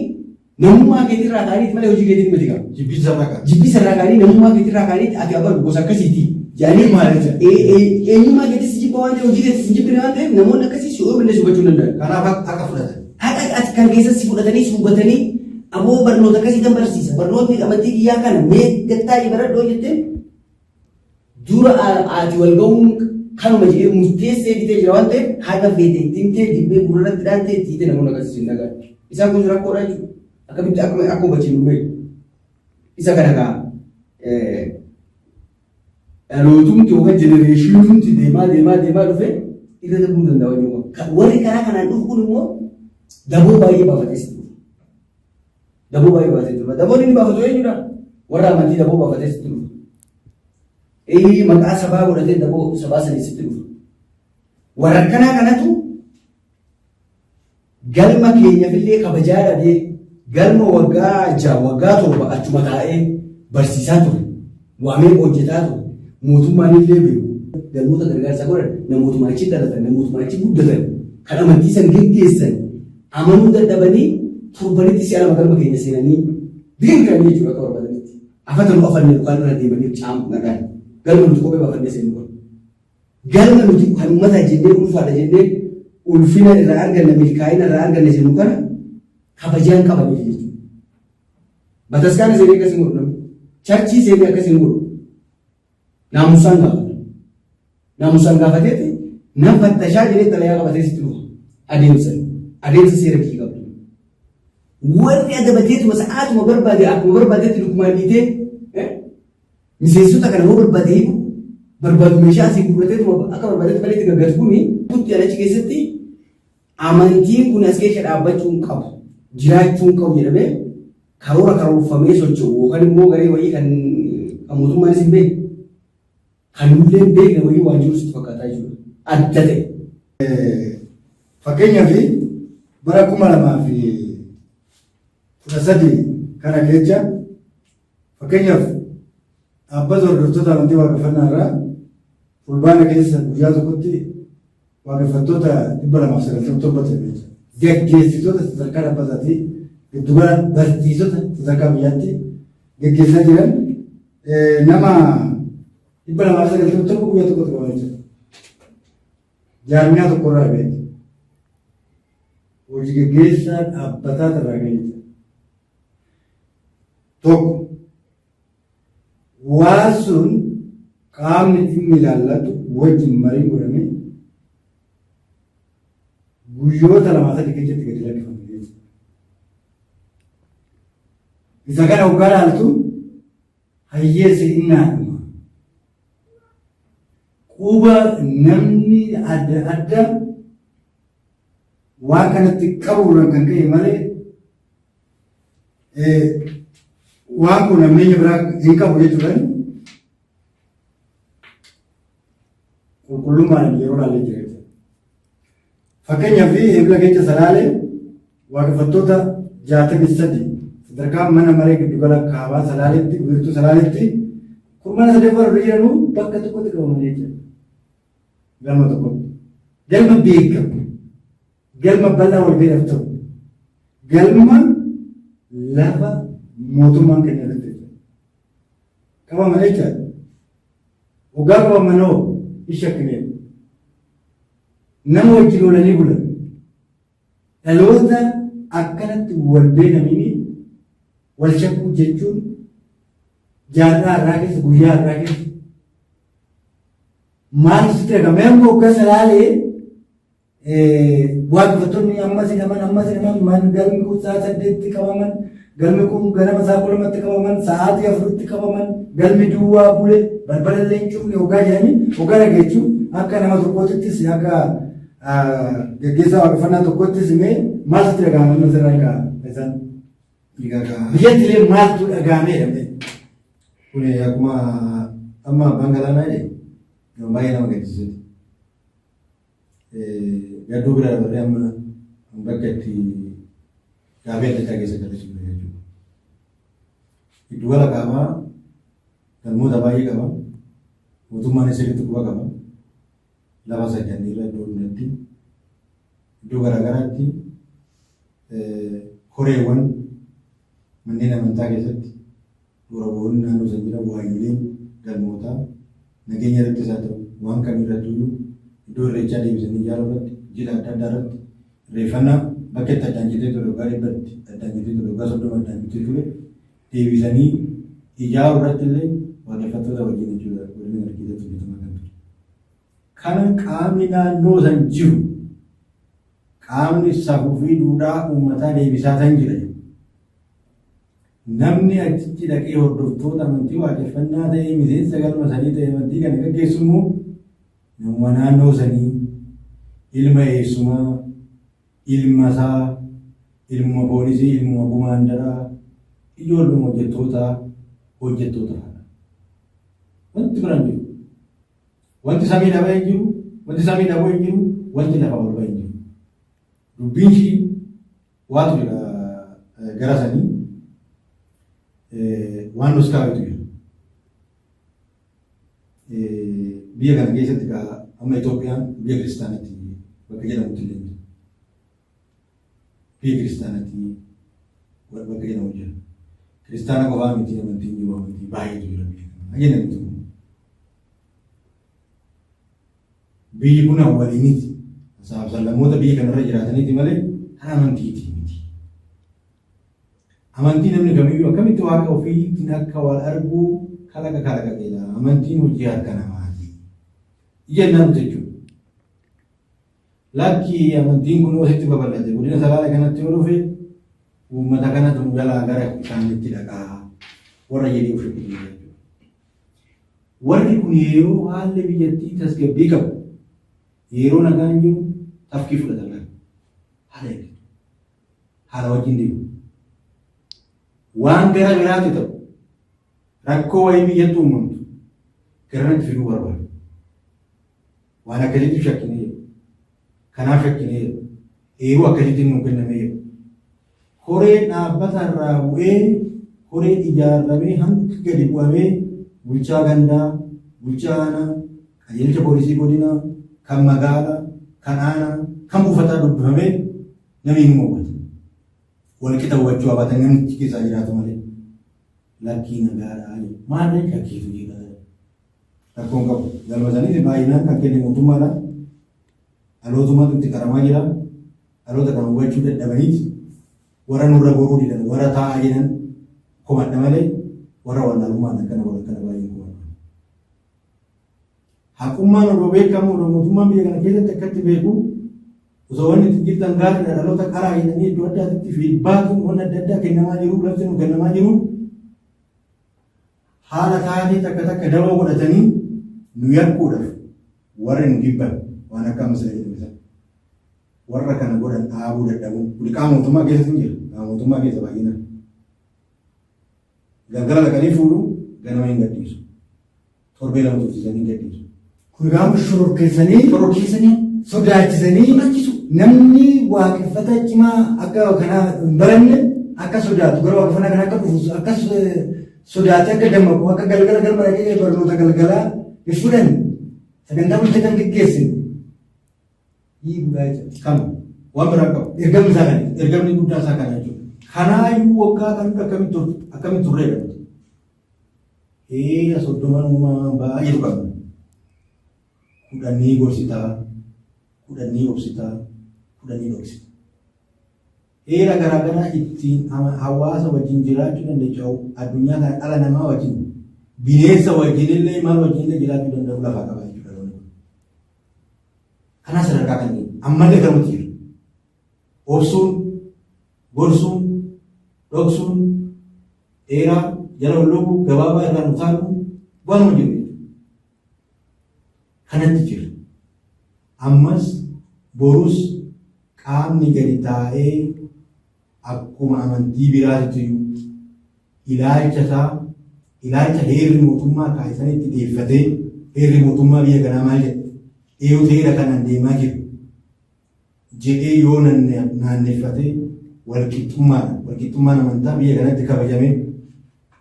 namummaa keetirraa ka'aniiti malee hojii keetiin miti qaba. Jibbinsa irraa ka'a. Jibbisa irraa ka'anii, namummaa keetirraa ka'aniiti, ati abalu gosa akkasiiti. Jedhanii Maal jecha? Eenyummaa keetis jibba waan ta'eef, hojii keetis hin jibbine waan ta'eef, namoonni akkasii si oomillee si hubachuu hin danda'an. Kanaaf akka fudhatan. Haqa ati kan keessatti si fudhatanii si hubatanii, aboo barnoota akkasii tan barsiisa. Barnootni amantii kiyyaa kana mee gattaa'ii baradhoo jettee dura ati wal ga'uun kanuma jedhee murteessee bitee jira waan ta'eef, haga feete ittiin ta'e dibbee gurratti dhaantee itti hiite namoonni akkasii sin dhagaan. Isaan kun rakkoodha jechuudha. Akkamitti akka hubachiifnu beeku. Isa kana kaa dhalootumti yookaan jenereeshinumti deemaa deemaa deemaa dhufe irra darbuu danda'a wajjin. Warri karaa kanaan dhufu kun immoo daboo baay'ee baafatee sitti dhufa. Daboo baay'ee baafatee dhufa. Daboon inni baafatu eenyudha? Warra amantii daboo baafatee sitti dhufa. Inni maqaa sabaa godhatee daboo sabaa sanii sitti dhufa. Warra akkanaa kanatu galma keenyafillee kabajaa dhabee, galma waggaa 6 waggaa 7 achuma taa'ee barsiisaa ture. Waamee hojjetaa ture. Mootummaan illee beeku. Galmoota gargaarsaa godhan namootuma achi dhalatan, namootuma achi guddatan, kan amantii san geggeessan amanuu dadhabanii torbanitti si'a 2 galma keenya seenanii biqilanii jechuudha akka barbaadanitti. Afata nu afanne yookaan irra deemanii caamu nagaan. Galma nuti kophee baafannee seenu kun. Galma nuti kan uummataa jennee ulfaadha jennee ulfina irraa arganna, milkaa'ina irraa arganna jennu kana kabajaan qabaniif jechuudha. Bataskaana seenee akkas hin godhu namni. Charchii seenee akkas hin godhu. Naamusaan gaafata. Naamusaan gaafateeti nan fattashaa jedhee xalayaa qabatee sitti dhufa. Adeemsa. Adeemsa seera biyyi qabdu. Warri adabateetuma sa'aatuma barbaade akkuma barbaadetti lukumaan dhiitee miseensota kana yoo barbaade hiiku barbaadu meeshaa asii gurgurateetuma akka barbaadetti malee itti gaggatu kuni kutti achi keessatti amantiin kun as keessa dhaabbachuu hin qabu, jiraachuu hin qabu jedhamee karoora karoorfamee socho'u yookaan immoo garee wayii kan Kan mootummaanis hin beekne. Kan nullee hin beekne wayii waan jiru sitti fakkaataa jechuudha. Adda ta'e. Fakkeenyaaf bara 2013 kana keessa fakkeenyaaf dhaabbata hordoftoota amantii waaqeffannaa irraa Fulbaana keessa guyyaa tokkotti waaqeffattoota 297 ta'e jechuudha. Gaggeessitoota sadarkaa dhaabbataatii giddugala barsiisota sadarkaa biyyaatti gaggeessaa jiran nama 297 guyyaa tokkotti qaban jechuudha. Jaarmiyaa tokko irraa beekti. Hojii gaggeessaa dhaabbataa irraa ga'e jechuudha. Tokko waan sun qaamni dhimmi ilaallatu wajjin mariin godhamee guyyoota 2-3 keessatti gadi lakkifame jechuudha. Isa kana hoggaa ilaaltu hayyeessi innaadhuma. Quba namni adda adda waan kanatti qabuurraan kan ka'e malee waan kun hammeenya biraa hin qabu jechuudhaan qulqullummaan yeroo ilaallee jira jechuudha. Fakkeenyaaf Eebila keessa Salaalee waaqeffattoota 63 sadarkaa mana maree giddugala kaabaa Salaaleetti wiirtuu Salaaleetti kurmaana sadaffaa irra jiranuu bakka tokkotti qabamanii jechuudha. Galma tokkotti. Galma beekamu. Galma bal'aa walga'iidhaaf ta'u. Galma lafa mootummaan kenne irratti jechuudha. Qabaman jechaadha. Hoggaa qabaman hoo hin shakkineef. Nama wajjin oolanii bulan. Dhaloota akkanatti wal beekamini wal shakkuu jechuun jaarraa har'aa keessa guyyaa har'aa keessa maaltu sitti dhaga'ama? Amma hoggaa salaalee waaqeffattoonni ammas hidhaman ammas hidhaman man galmi kun sa'a 8tti qabaman galmi kun ganama sa'a 12tti qabaman sa'aatii 4tti qabaman galmi duwwaa bule balbala illee hin cufne hoggaa jedhanii hoggaa dhageechuu akka nama tokkootittis akka gaggeessaa waaqeffannaa tokkottis mee maaltu itti dhaga'ama amma sirraa ka'a isaan biyyatti illee maaltu dhaga'ameedha mee. Kun akkuma amma abbaan galaanaa jedhe nama baay'ee nama gaddisiisuti. Gadduu bira dabarree amma bakka itti gaafii adda addaa keessa galee jiru jechuudha. Giddugala kaabaa galmoota baay'ee qaba. Mootummaanis sirriitti quba qaba. Lafa saganneerra iddoo hundatti iddoo garaagaraatti koreewwan manneen amantaa keessatti dura bu'oonni naannoo san jiran waayyoleen galmootaa nageenya irrattis haa ta'u waan kam irratti iyyuu iddoo irreechaa deebisanii ijaaruu irratti jila adda addaa irratti irreeffannaa bakka itti addaan citee ture waggaa 100tti addaan citee ture waggaa 30 addaan citee ture deebisanii ijaaruu irratti illee waaqeffattoota wajjin jechuudha godina kana keessatti hojjetamaa kan ture. Kana qaamni naannoo san jiru qaamni safuu fi duudhaa uummataa deebisaa tan jira. Namni achitti dhaqee hordoftoota amantii waaqeffannaa ta'ee miseensa galma sanii ta'ee amantii kana gaggeessu immoo namuma naannoo sanii ilma eessumaa, ilma isaa, ilmuma poolisii, ilmuma kumaandaraa, ijoolluma hojjettootaa, hojjettoota fa'a. Wanti biraan jiru. Wanti samii dhabee hin jiru, wanti samii dhabuu hin jiru, wanti lafa ol ba'e hin jiru. Dubbiin ishii waatu jira gara sanii waan nus kaa'etu jira. Biyya kana keessatti amma Itoophiyaan biyya kiristaanatti bakka jedhamutti illee jira. Biyya kiristaanatti bakka jedhamu jira. Kiristaana qofaa miti amantiin jiru amantii baay'eetu jira biyya kana. Jenna miti kun. Biyyi kun waliiniti. Sablammoota biyya kanarra jiraataniiti malee kan amantiiti miti. Amantii namni kamiyyuu akkamitti waaqa ofiitiin akka wal arguu kalaqa kalaqateedha. Amantiin hojii harka namaati. Jennaan jechuudha. Lakki amantiin kun asitti babal'ate godina Salaale kanatti yoo dhufe uummata kanatu nu jalaa gara isaaniitti dhaqaa warra jedhee of shakkuu jechuudha. Warri kun yeroo haalli biyyattii tasgabbii qabu yeroo nagaan jiru tafkii fudhatan laata. Haala eeggatu. Haala wajjin deemu. Waan gara biraatti ta'u. Rakkoo wayii biyyatti uumamtu garanatti fiduu barbaadu. Waan akkasitti shakkinee jiru. Kanaaf shakkinee jiru. Eeruu akkasitti nuu kennamee jiru. Koree dhaabbata irraa bu'ee koree ijaarramee hanga gadi bu'amee bulchaa gandaa, bulchaa aanaa, qajeelcha poolisii godinaa, kan magaalaa, kan aanaa, kan buufataa dubbifamee namni hin hubata. Walqixa hubachuu habaatan namni achi keessaa jiraatu malee. Lakkii nagaadhaa jedhu. Maal shakkiitu jira. Rakkoon qabu. Galma saniif baay'inaan kan kenne mootummaadha. Dhalootumatu itti qaramaa jira. Dhaloota kana hubachuu dadhabaniiti warra nurra goruu didan warra taa'aa jedhan komadha malee warra wallaalummaan akkana godhan kana baay'een komadha. Haqummaan odoo beekamu odoo mootummaan biyya kana keessatti akkatti beeku osoo wanni itti jirtan gaariidha dhaloota qaraa jedhanii iddoo addaatitti fiidbaakiin wanni adda addaa kennamaa jiru lafti nu kennamaa jiru haala taatee takka takka dawoo godhatanii nu yakkuudhaaf warri nu jibban waan akka amma sila jedhame sana. Warra kana godhan dhaabuu dadhabuun kuni qaama mootummaa keessas hin jira. Qaama mootummaa keessa baay'inaan. Galgala dhaqanii fuudhu ganama hin gadhiisu. Torbee lama tursiisanii hin gadhiisu. Kun gaafa shororkeessanii Shororkeessanii sodaachisanii sodaachisu. Namni waaqeffata cimaa akka kanaa hin baranne akka sodaatu gara waaqeffannaa kana akka dhufu akka sodaatee akka dammaqu akka galgala galma dhaqee barnoota galgalaa hin fudhanne sagantaa bultii kan geggeessine hiikuudha jechuudha. Kama waan biraa qabu. Ergamni isaa kana. Ergamni guddaa isaa kana jechuudha. Kanaayyuu waggaa kan hunda akkamitti turte akkamitti turreedha nuti. Heera soddoman uumamaan baay'eetu qabna. Kudhannii gorsitaa, kudhannii obsitaa, kudhannii dhoksita. Heera garaagaraa ittiin hawaasa wajjin jiraachuu dandeechu addunyaa kana dhala namaa wajjin bineensa wajjin illee maal wajjin illee jiraachuu danda'u lafaa qaba jechuudha dhaloonni kun. Kanaa sadarkaa kan jiru ammallee kanumatti jira. Obsuun, gorsuun, dhoksuun, dheeraa jala hulluuquu, gabaabaa irraan utaaluu waanuma jiru jechuudha. Kanatti jira. Ammas borus qaamni gadi taa'ee akkuma amantii biraatitti iyyuu ilaalcha isaa ilaalcha heerri mootummaa kaa'e sanitti dhiyeeffatee heerri mootummaa biyya kanaa maal jedha eenyutu heera kanaan deemaa jira jedhee yoo naanneffatee walqixxummaadha walqixxummaan amantaa biyya kanatti kabajamee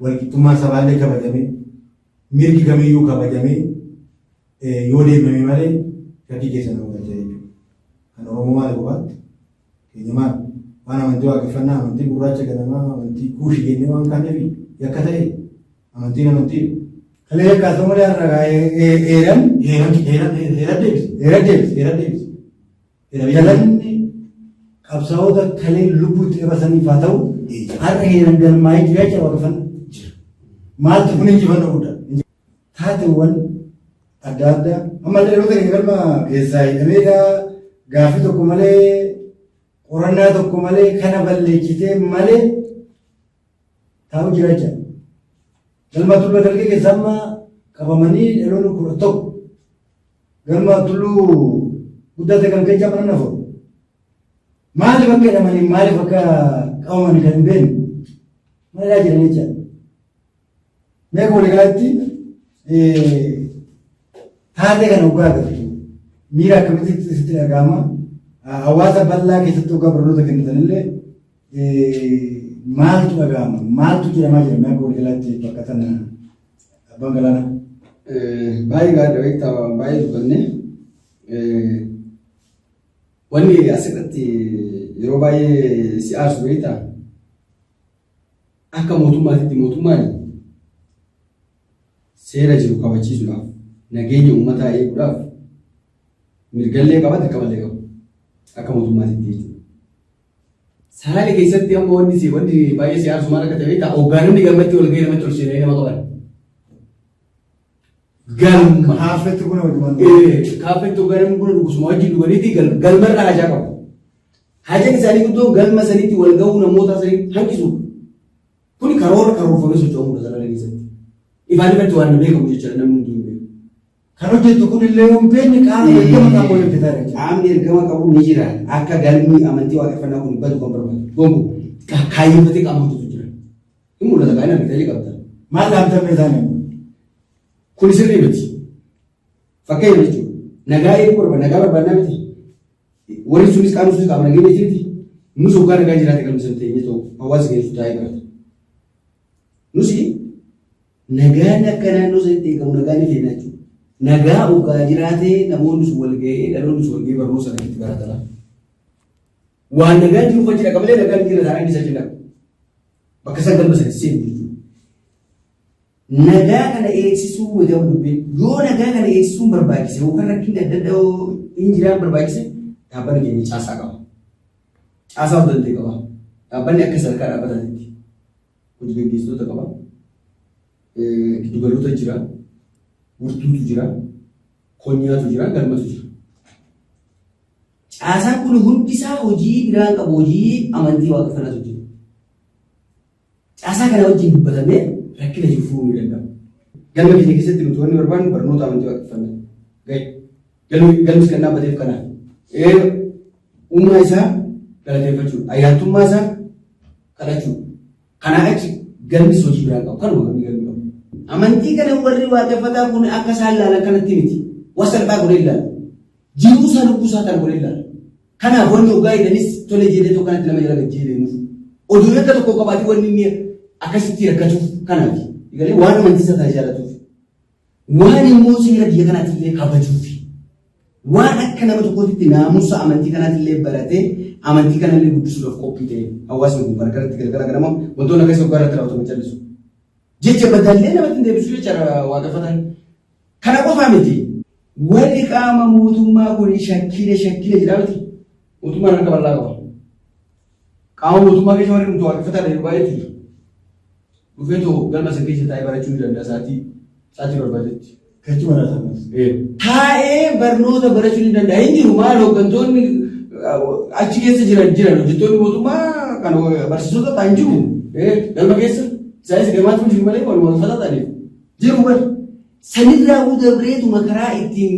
walqixxummaan sabaallee kabajamee mirgi kamiyyuu kabajamee yoo deemame malee shakkii keessa nama galcha jechuudha. Kan Oromoo maali kophaatti? Keenya maali? Waan amantii waaqeffannaa, amantii gurraacha ganamaa, amantii kuushi jennee waan kaaneef yakka ta'e amantiin amantii. Kalee yakkaa ta'uu malee har'a eeran. Heeran heeran heeran deebise. Heeran deebise. Heeran deebise. Galanni qabsaa'ota kalee lubbuu itti dabarsaniif haa ta'u har'a heeran galmaa'ee jira jecha waaqeffanna. Jira. Maaltu Kun injifannoo guddaa. Taateewwan adda addaa ammallee dhaloota keenya galma keessaa hidhameedha. Gaaffii tokko malee qorannaa tokko malee kana balleessitee malee taa'u jira jecha. Galma tulluu dalgee keessa amma qabamanii dhaloonni 11 galma tulluu guddaa ta'e kan keessa mana afur. Maaliif akka hidhamanii maaliif akka qabaman kan hin beekne mana hidhaa jiran jecha. Mee akka waliigalaatti taatee kana hoggaa agartu miira akkamitti sitti dhaga'ama? Hawaasa bal'aa keessatti hoggaa barnoota kennitan illee maaltu dhaga'ama? Maaltu jedhamaa jira? Mee akka waliigalaatti bakka tana abbaan galaanaa. Baay'ee gaariidha beektaa baay'ee dubbanne. Wanni asirratti yeroo baay'ee si aarsu beektaa Akka mootummaatitti mootummaan seera jiru kabachiisuudhaaf nageenya uummataa eeguudhaaf mirgallee qaba dirqamallee qaba. Akka mootummaatitti jechuudha. Salaale keessatti amma wanni si wanni baay'ee si aarsu maal akka ta'e beektaa hoggaanonni galmatti wal ga'ee namatti ol seenanii nama qaban. Galma. Kaaffeetti buna wajjumaan. Kaaffeetti hoggaanonni buna dhugu suma wajjin dhuganiiti galmarraa hajaa qabu. Hajaan isaanii guddoon galma sanitti wal ga'uu namoota sanii hanqisuudha. Kuni karoora karoorfamee socho'amuudha Salaale keessatti. Ifaan ifatti waan beekamu jechuudha namni hunduu hin beeku. Kan hojjetu kun illee yoo hin beekne qaama ergama qabu hojjetaa jira. Qaamni ergama qabu ni jira. Akka galmi amantii waaqeffannaa kun badu kan barbaadu. Gonku kaayyeffatee qaama hojjetu jira. Hin mul'ata kaa'ina argitanii qabda. Maal dhaamtame isaanii? Kun sirrii miti. Fakkeenya jechuudha. Nagaa eeguu barbaada. Nagaa barbaadnaa miti. Warri sunis qaamni sunis qaama nageenya miti. Nus hoggaa nagaa jiraate galma sana teenyee ta'u hawaasa keessa taa'ee barata. Nusi nagaan akka naannoo sanitti eegamu nagaa ni feena jechuudha. Nagaa hoggaa jiraate namoonni sun wal ga'ee dhaloonni sun wal ga'ee barnoota sana itti baratara. Waan nagaan jiruuf achi dhaqa malee nagaan jira taa'anii isa achi dhaqa. Bakka isaan galma sana seenu jechuudha. Nagaa kana eegsisuu without dubbiin yoo nagaa kana eegsisuun barbaachise yookaan rakkinni adda addaa yoo hin jiraan barbaachise dhaabbanni keenya caasaa qaba. Caasaa of danda'e qaba. Dhaabbanni akka sadarkaa dhaabbataatti hojii gaggeessitoota qaba. Giddugaloota jira. Wirtuutu jira. Konyaatu jira. Galmatu jira. Caasaan kun hundi isaa hojii biraan qabu hojii amantii waaqeffannaatu jira. Caasaa kana wajjin dubbatamee rakkina jiru furuu ni danda'ama. Galma keenya keessatti nuti wanni barbaannu barnoota amantii waaqeffannaa. Gahe. Galmi galmis kan dhaabbateef kanaaf. Uumaa isaa galateeffachuu, ayyaantummaa isaa kadhachuu. Kanaa achi galmis hojii biraan qabu. Kanuma galmi galmi qabu. Amantii kana warri waaqeffataa kun akka isaan ilaalan kanatti miti. Waan salphaa godhee ilaala. Jiruu isaa lubbuu isaa kana godhee ilaala. Kanaaf wanni hoggaa hidhanis tole jedhee tokko kanatti nama jala gajjee deemuuf. Oduu yakka tokko qabaatee wanni inni akkasitti rakkatuuf kanaaf. Galee waan amantii isaa kana jaalatuuf. Waan immoo seera biyya kanaatti illee kabajuuf. Waan akka nama tokkootitti naamusa amantii kanaatti illee baratee amantii kana illee guddisuudhaaf qophii ta'e hawaasni kun gargaratti galgala ganama wantoonni akkasii hoggaa irratti raawwatamu callisu. Jecha badallee namatti hin deebisu jecha waaqeffatan. Kana qofaa miti. Warri qaama mootummaa kun shakkine shakkine jedhaa miti. Mootummaan harka bal'aa qaba. Qaama mootummaa keessa warri nuti waaqeffataa yeroo baay'eetu jira. Dhufee too galma isa keessa taa'ee barachuu ni danda'a sa'aatii sa'aatii barbaadetti. Gachuu baratamas. Taa'ee barnoota barachuu ni danda'a. Hin jiru maal hooggantoonni achi keessa jiran jiran hojjettoonni mootummaa kan barsiisota ta'an jiru. Galma keessa isaanis gamaatu jiru malee waluma fataa ta'aniif. Jiru bar. Sanirraa dabreetuma karaa ittiin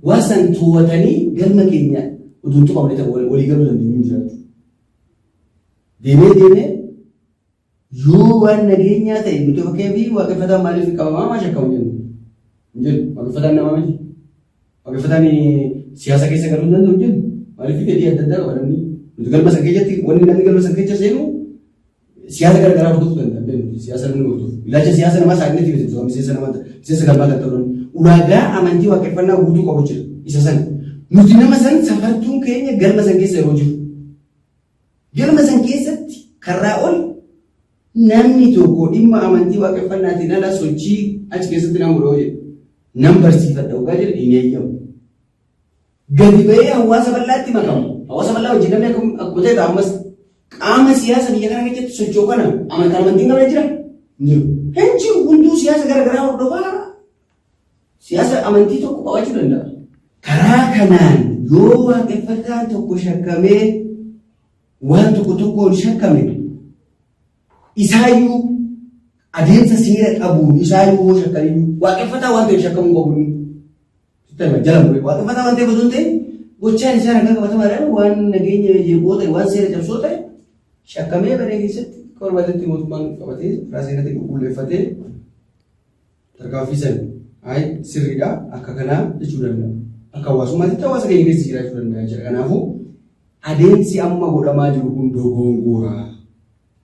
waa san to'atanii galma keenya utuu hin tuqamne ta'u walii galuu dandeenyu hin jiraatu. Deemee deemee yoo waan nageenyaa ta'e nuti fakkeenyaaf waaqeffataan maaliif qabamaa maa shakkamu jennu? Hin jennu. Waaqeffataan namaa miti. Waaqeffataan siyaasa keessa galuu hin danda'u hin jennu. Maaliif fedhii adda addaa qaba namni. Nuti galma san keessatti wanni namni galma san keessa seenu siyaasa gara garaa hordofuu danda'a. Beeknu siyaasa namni hordofu. Ilaalcha siyaasa namaa saaqnee miti miseensa namaa miseensa galmaa kan ta'u ulaagaa amantii waaqeffannaa guutuu qabu jira. Isa san. Nuti nama san safartuun keenya galma san keessa yeroo jiru. Galma san keessatti karraa ol namni tokko dhimma amantii waaqeffannaatiin ala sochii achi keessatti nama godha jedhu. Nan barsiifadha hoggaa jedhe hin eeyyamu. Gadi ba'ee hawaasa bal'aatti makamu. Hawaasa bal'aa wajjin namni akkuma ta'e ta'a ammas qaama siyaasa biyya kana keessatti socho'u kana amantaa amantiin qabne jira. Hin jiru. Hin jiru hunduu siyaasa gara garaa hordofaa siyaasa amantii tokko qabaachuu danda'a. Karaa kanaan yoo waaqeffataan tokko shakkamee waan tokko tokkoon shakkame isaayyuu adeemsa seera qabuun isaayyuu hoo shakkaniyyuu waaqeffataa waan ta'eef shakkamuu qabu inni. Sitti hima jala muree waaqeffataa waan ta'eef osoo hin ta'in gochaan isaa ragaa qabatamaadhaan waan nageenya jeeqoo ta'e waan seera cabsoo ta'e shakkamee baree keessatti akka barbaadetti mootummaan qabatee karaa seeratiin qulqulleeffatee tarkaanfii san ayi sirriidha akka kanaa jechuu danda'a. Akka hawaasummaatti hawaasa keenya keessa jiraachuu danda'a jechuudha. Kanaafuu adeemsi amma godhamaa jiru kun dogongoraa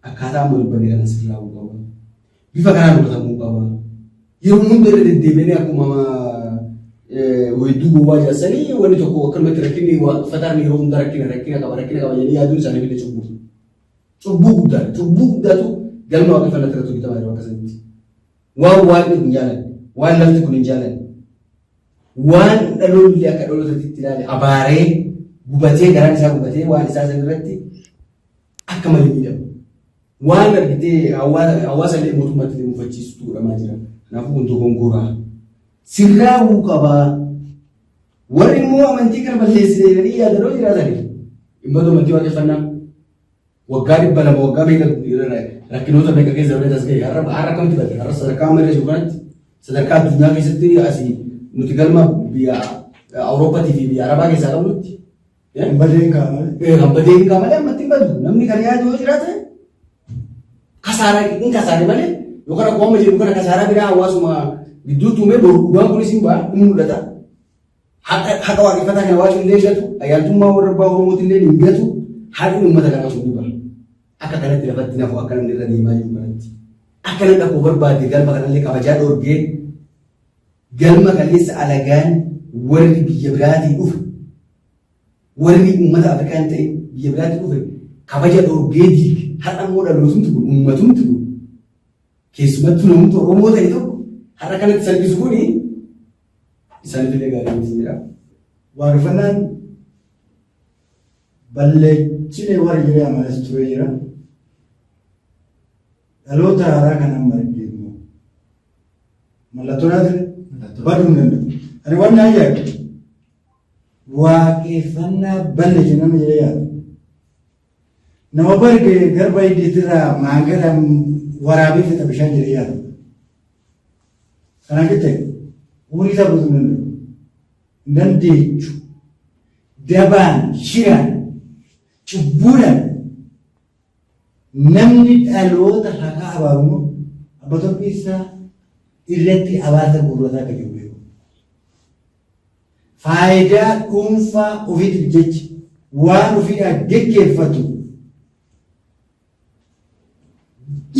akkaataa amma dubbanne kana sirraa'uu qaba. Bifa kanaan hubatamuu qaba. Yeroo hunda irra deddeebi'anii akkuma weedduu gowwaa jaarsanii wanni tokko akkanumatti rakkinni waaqeffataan yeroo hunda rakkina rakkina qaba rakkina qaba jedhanii yaaduun isaanii illee cubbuu. Cubbuu guddaadha. Cubbuu guddaatu galma waaqeffannaa irratti hojjetamaa jiru akkasumatti. Waan waaqni kun jaalanne, waan lafti kun hin jaalanne, waan dhaloonni illee akka dhalootatti itti ilaale abaaree gubatee garaan isaa gubatee waan isaa san irratti akka malee miidhama. Waan argitee hawaasa illee mootummaatti illee mufachiisutu godhamaa jira. Kanaafuu kun dogongoraa. Sirraa'uu qabaa. Warri immoo amantii kana balleessine jedhanii yaadanoo jiraatanii dhimmoota amantii waaqeffannaa waggaa 200 waggaa meeqa rakkinoota meeqa keessa dabalee as ga'e har'a har'a akkamitti bade har'a sadarkaa amma irra jiru kanatti sadarkaa addunyaa keessatti asii nuti galma biyya Awurooppaatii fi biyya Arabaa keessaa qabnutti Kan badeen ka'a malee. Kan badeen ka'a malee ammatti hin badu. Namni kan yaadu yoo jiraate kasaara hin kasaare malee Yookaan akkuma amma jedhu kana kasaaraa biraa hawaasuma gidduutti uumee boru dhugaan kunis hin ba'a, hin mul'ata. Haqa waaqeffataa kana waaqni illee gatu, ayyaantummaa warra abbaa Oromootti illee hin gatu, haqni uummata kanaa sun ni ba'a. Akka kanatti lafatti nafu akka namni irra deemaa jiru kanatti. Akka namni akkuma barbaade galma kanallee kabajaa dhoorgee galma kaleessa alagaan warri biyya biraatii dhufe, warri uummata Afrikaa hin ta'in biyya biraatii dhufe kabaja dhoorgee diige. Har'a immoo dhalootumti kun, uummatumti kun, keessumattuu namni Oromoo ta'e tokko har'a kanatti salphisu kuni isaaniif illee gaarii miti jedha. Waaqeffannaan balleechine warri jiree amanas ture jira. Dhaloota haaraa kan amma arginu mallattoo naatire baduu hin danda'u. Ani waan na ajaa'ibu waaqeffannaa balleeche nama jedhee yaadu. Nama barge garba hiddiitirraa maangala waraabee fixa bishaan jedhee yaadu. Kana jettee umurii isaa guutuu hin danda'u. Hin dandeechu. Dabaan, shiraan, cubbuudhaan namni dhaloota haqaa abaaru immoo abba torbeessaa irratti abaarsa guurrataa akka jiru beeku. Faayidaa dhuunfaa ofiitiif jecha waan ofiidhaa geggeeffatu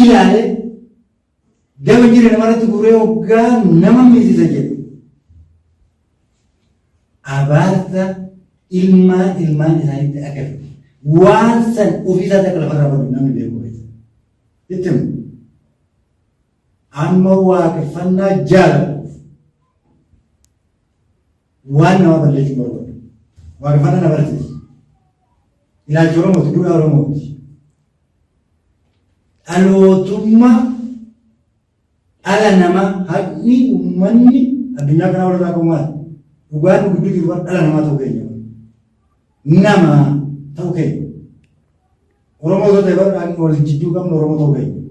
ilaalee daba jira namarratti guuree hoggaa nama miisisa jedhu. Abaarsa ilmaan ilmaan isaaniitti akka fidu waan san ofiisaatti akka lafarraa badu namni beeku beeksa. Itti himu. Amma waaqeffannaa jaalatu waan nama balleessuu barbaadu. Waaqeffannaa na barsiisa. Ilaalcha Oromooti, duudhaa Oromooti. Dhalootummaa dhala namaa haqni uummanni addunyaa kanaa walirraa qabu maali? Dhugaan nu gidduu jiru dhala namaa ta'uu keenya. Nama ta'uu keenya. Oromoo osoo ta'e bara haqni wal jidduu qabnu Oromoo ta'uu keenya.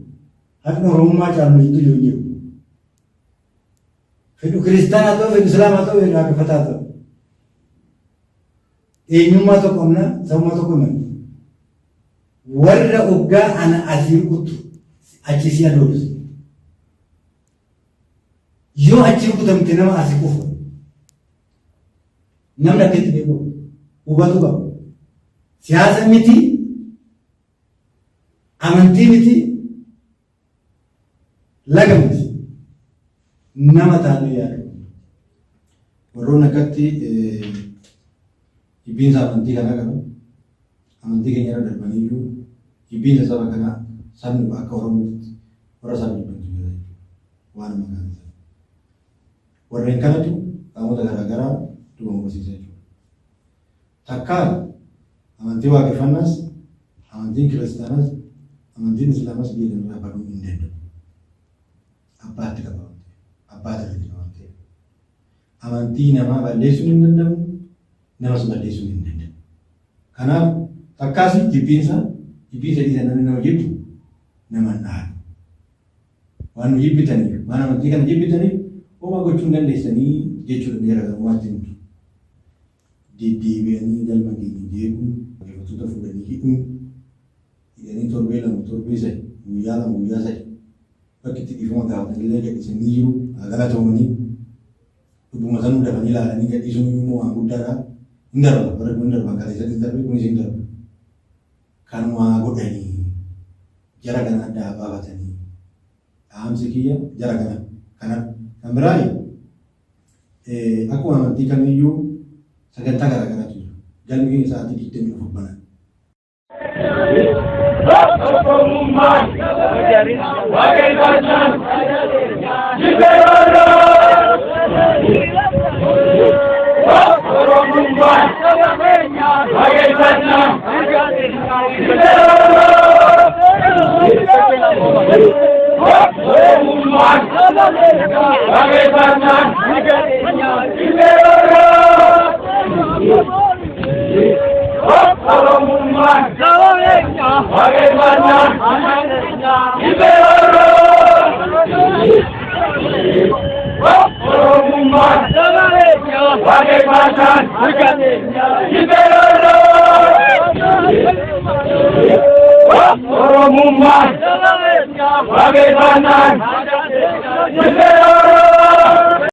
Haqni Oromummaa caalu nu jidduu jiru hin jiru. Fedhu kiristaanaa ta'u, fedhu islaamaa ta'u, fedhu waaqeffataa ta'u. Eenyummaa tokko qabna, sabummaa tokko qabna. Warra oggaa ana asii rukuttu achi si adoolsu. Yoo achi rukutamte nama asi kufa. Namni akkatti beeku hubatu qaba. Siyaasa miti, amantii miti, laga miti. Nama taanee yaadu. Warroonni akkatti jibbiinsa amantii kanaa qaban amantii keenya irra darbanii iyyuu jibbiinsa saba kanaa sabni akka Oromootti warra isaan jibbantu jira jechuudha. Waan maqaan isaa. Warreen kanatu qaamota garaagaraa dogongorsiisa jechuudha. Takkaa amantii waaqeffannaas, amantiin kiristaanaas, amantiin islaamas biyya kanarraa baduu hin danda'u. Abbaatti qaba waan ta'eef. Abbaatti irra jira waan ta'eef. Amantii namaa balleessuun hin danda'amu, namas balleessuun hin danda'amu. Kanaaf takkaas jibbiinsa jibbiinsa dhiisa namni nama jibbu nama hin dhaalu. Waan nu jibbitaniif, waan amantii kana jibbitaniif homaa gochuu hin dandeessanii jechuudha jara garumaatti himtu. Deddeebi'anii galma keenya jeequun, waaqeffattoota fuudhanii hidhuun, hidhanii torbee lama, torbee sadi, guyyaa lama, guyyaa sadi bakki itti dhiifama gaafatanillee gadhiisanii jiru. Haa galatoomanii. Dhubbuma sanuu dafanii ilaalanii gadhiisuun immoo waan guddaadha. Hin darba, barri kun hin darba, kaleessatti darbe kunis hin darba. Kanumaa godhanii jara kana adda haa baafatanii. Dhaamsi kiyya jara kana kanadha. Kan biraa akkuma amantii kamiyyuu sagantaa garaa garaatu jira. Galmi keenya sa'aatii 24 banadha. Tokkummaan waaqeffannaan jibbeeroo Oromummaan waaqeffannaan jibbeeroo Oromummaan waaqeffannaan jibbeeroo Oromummaan waaqeffannaan jibbeeroo Oromummaan waaqeffannaan jibbeeroo Oromummaan Waaqeffannaan. Jillee.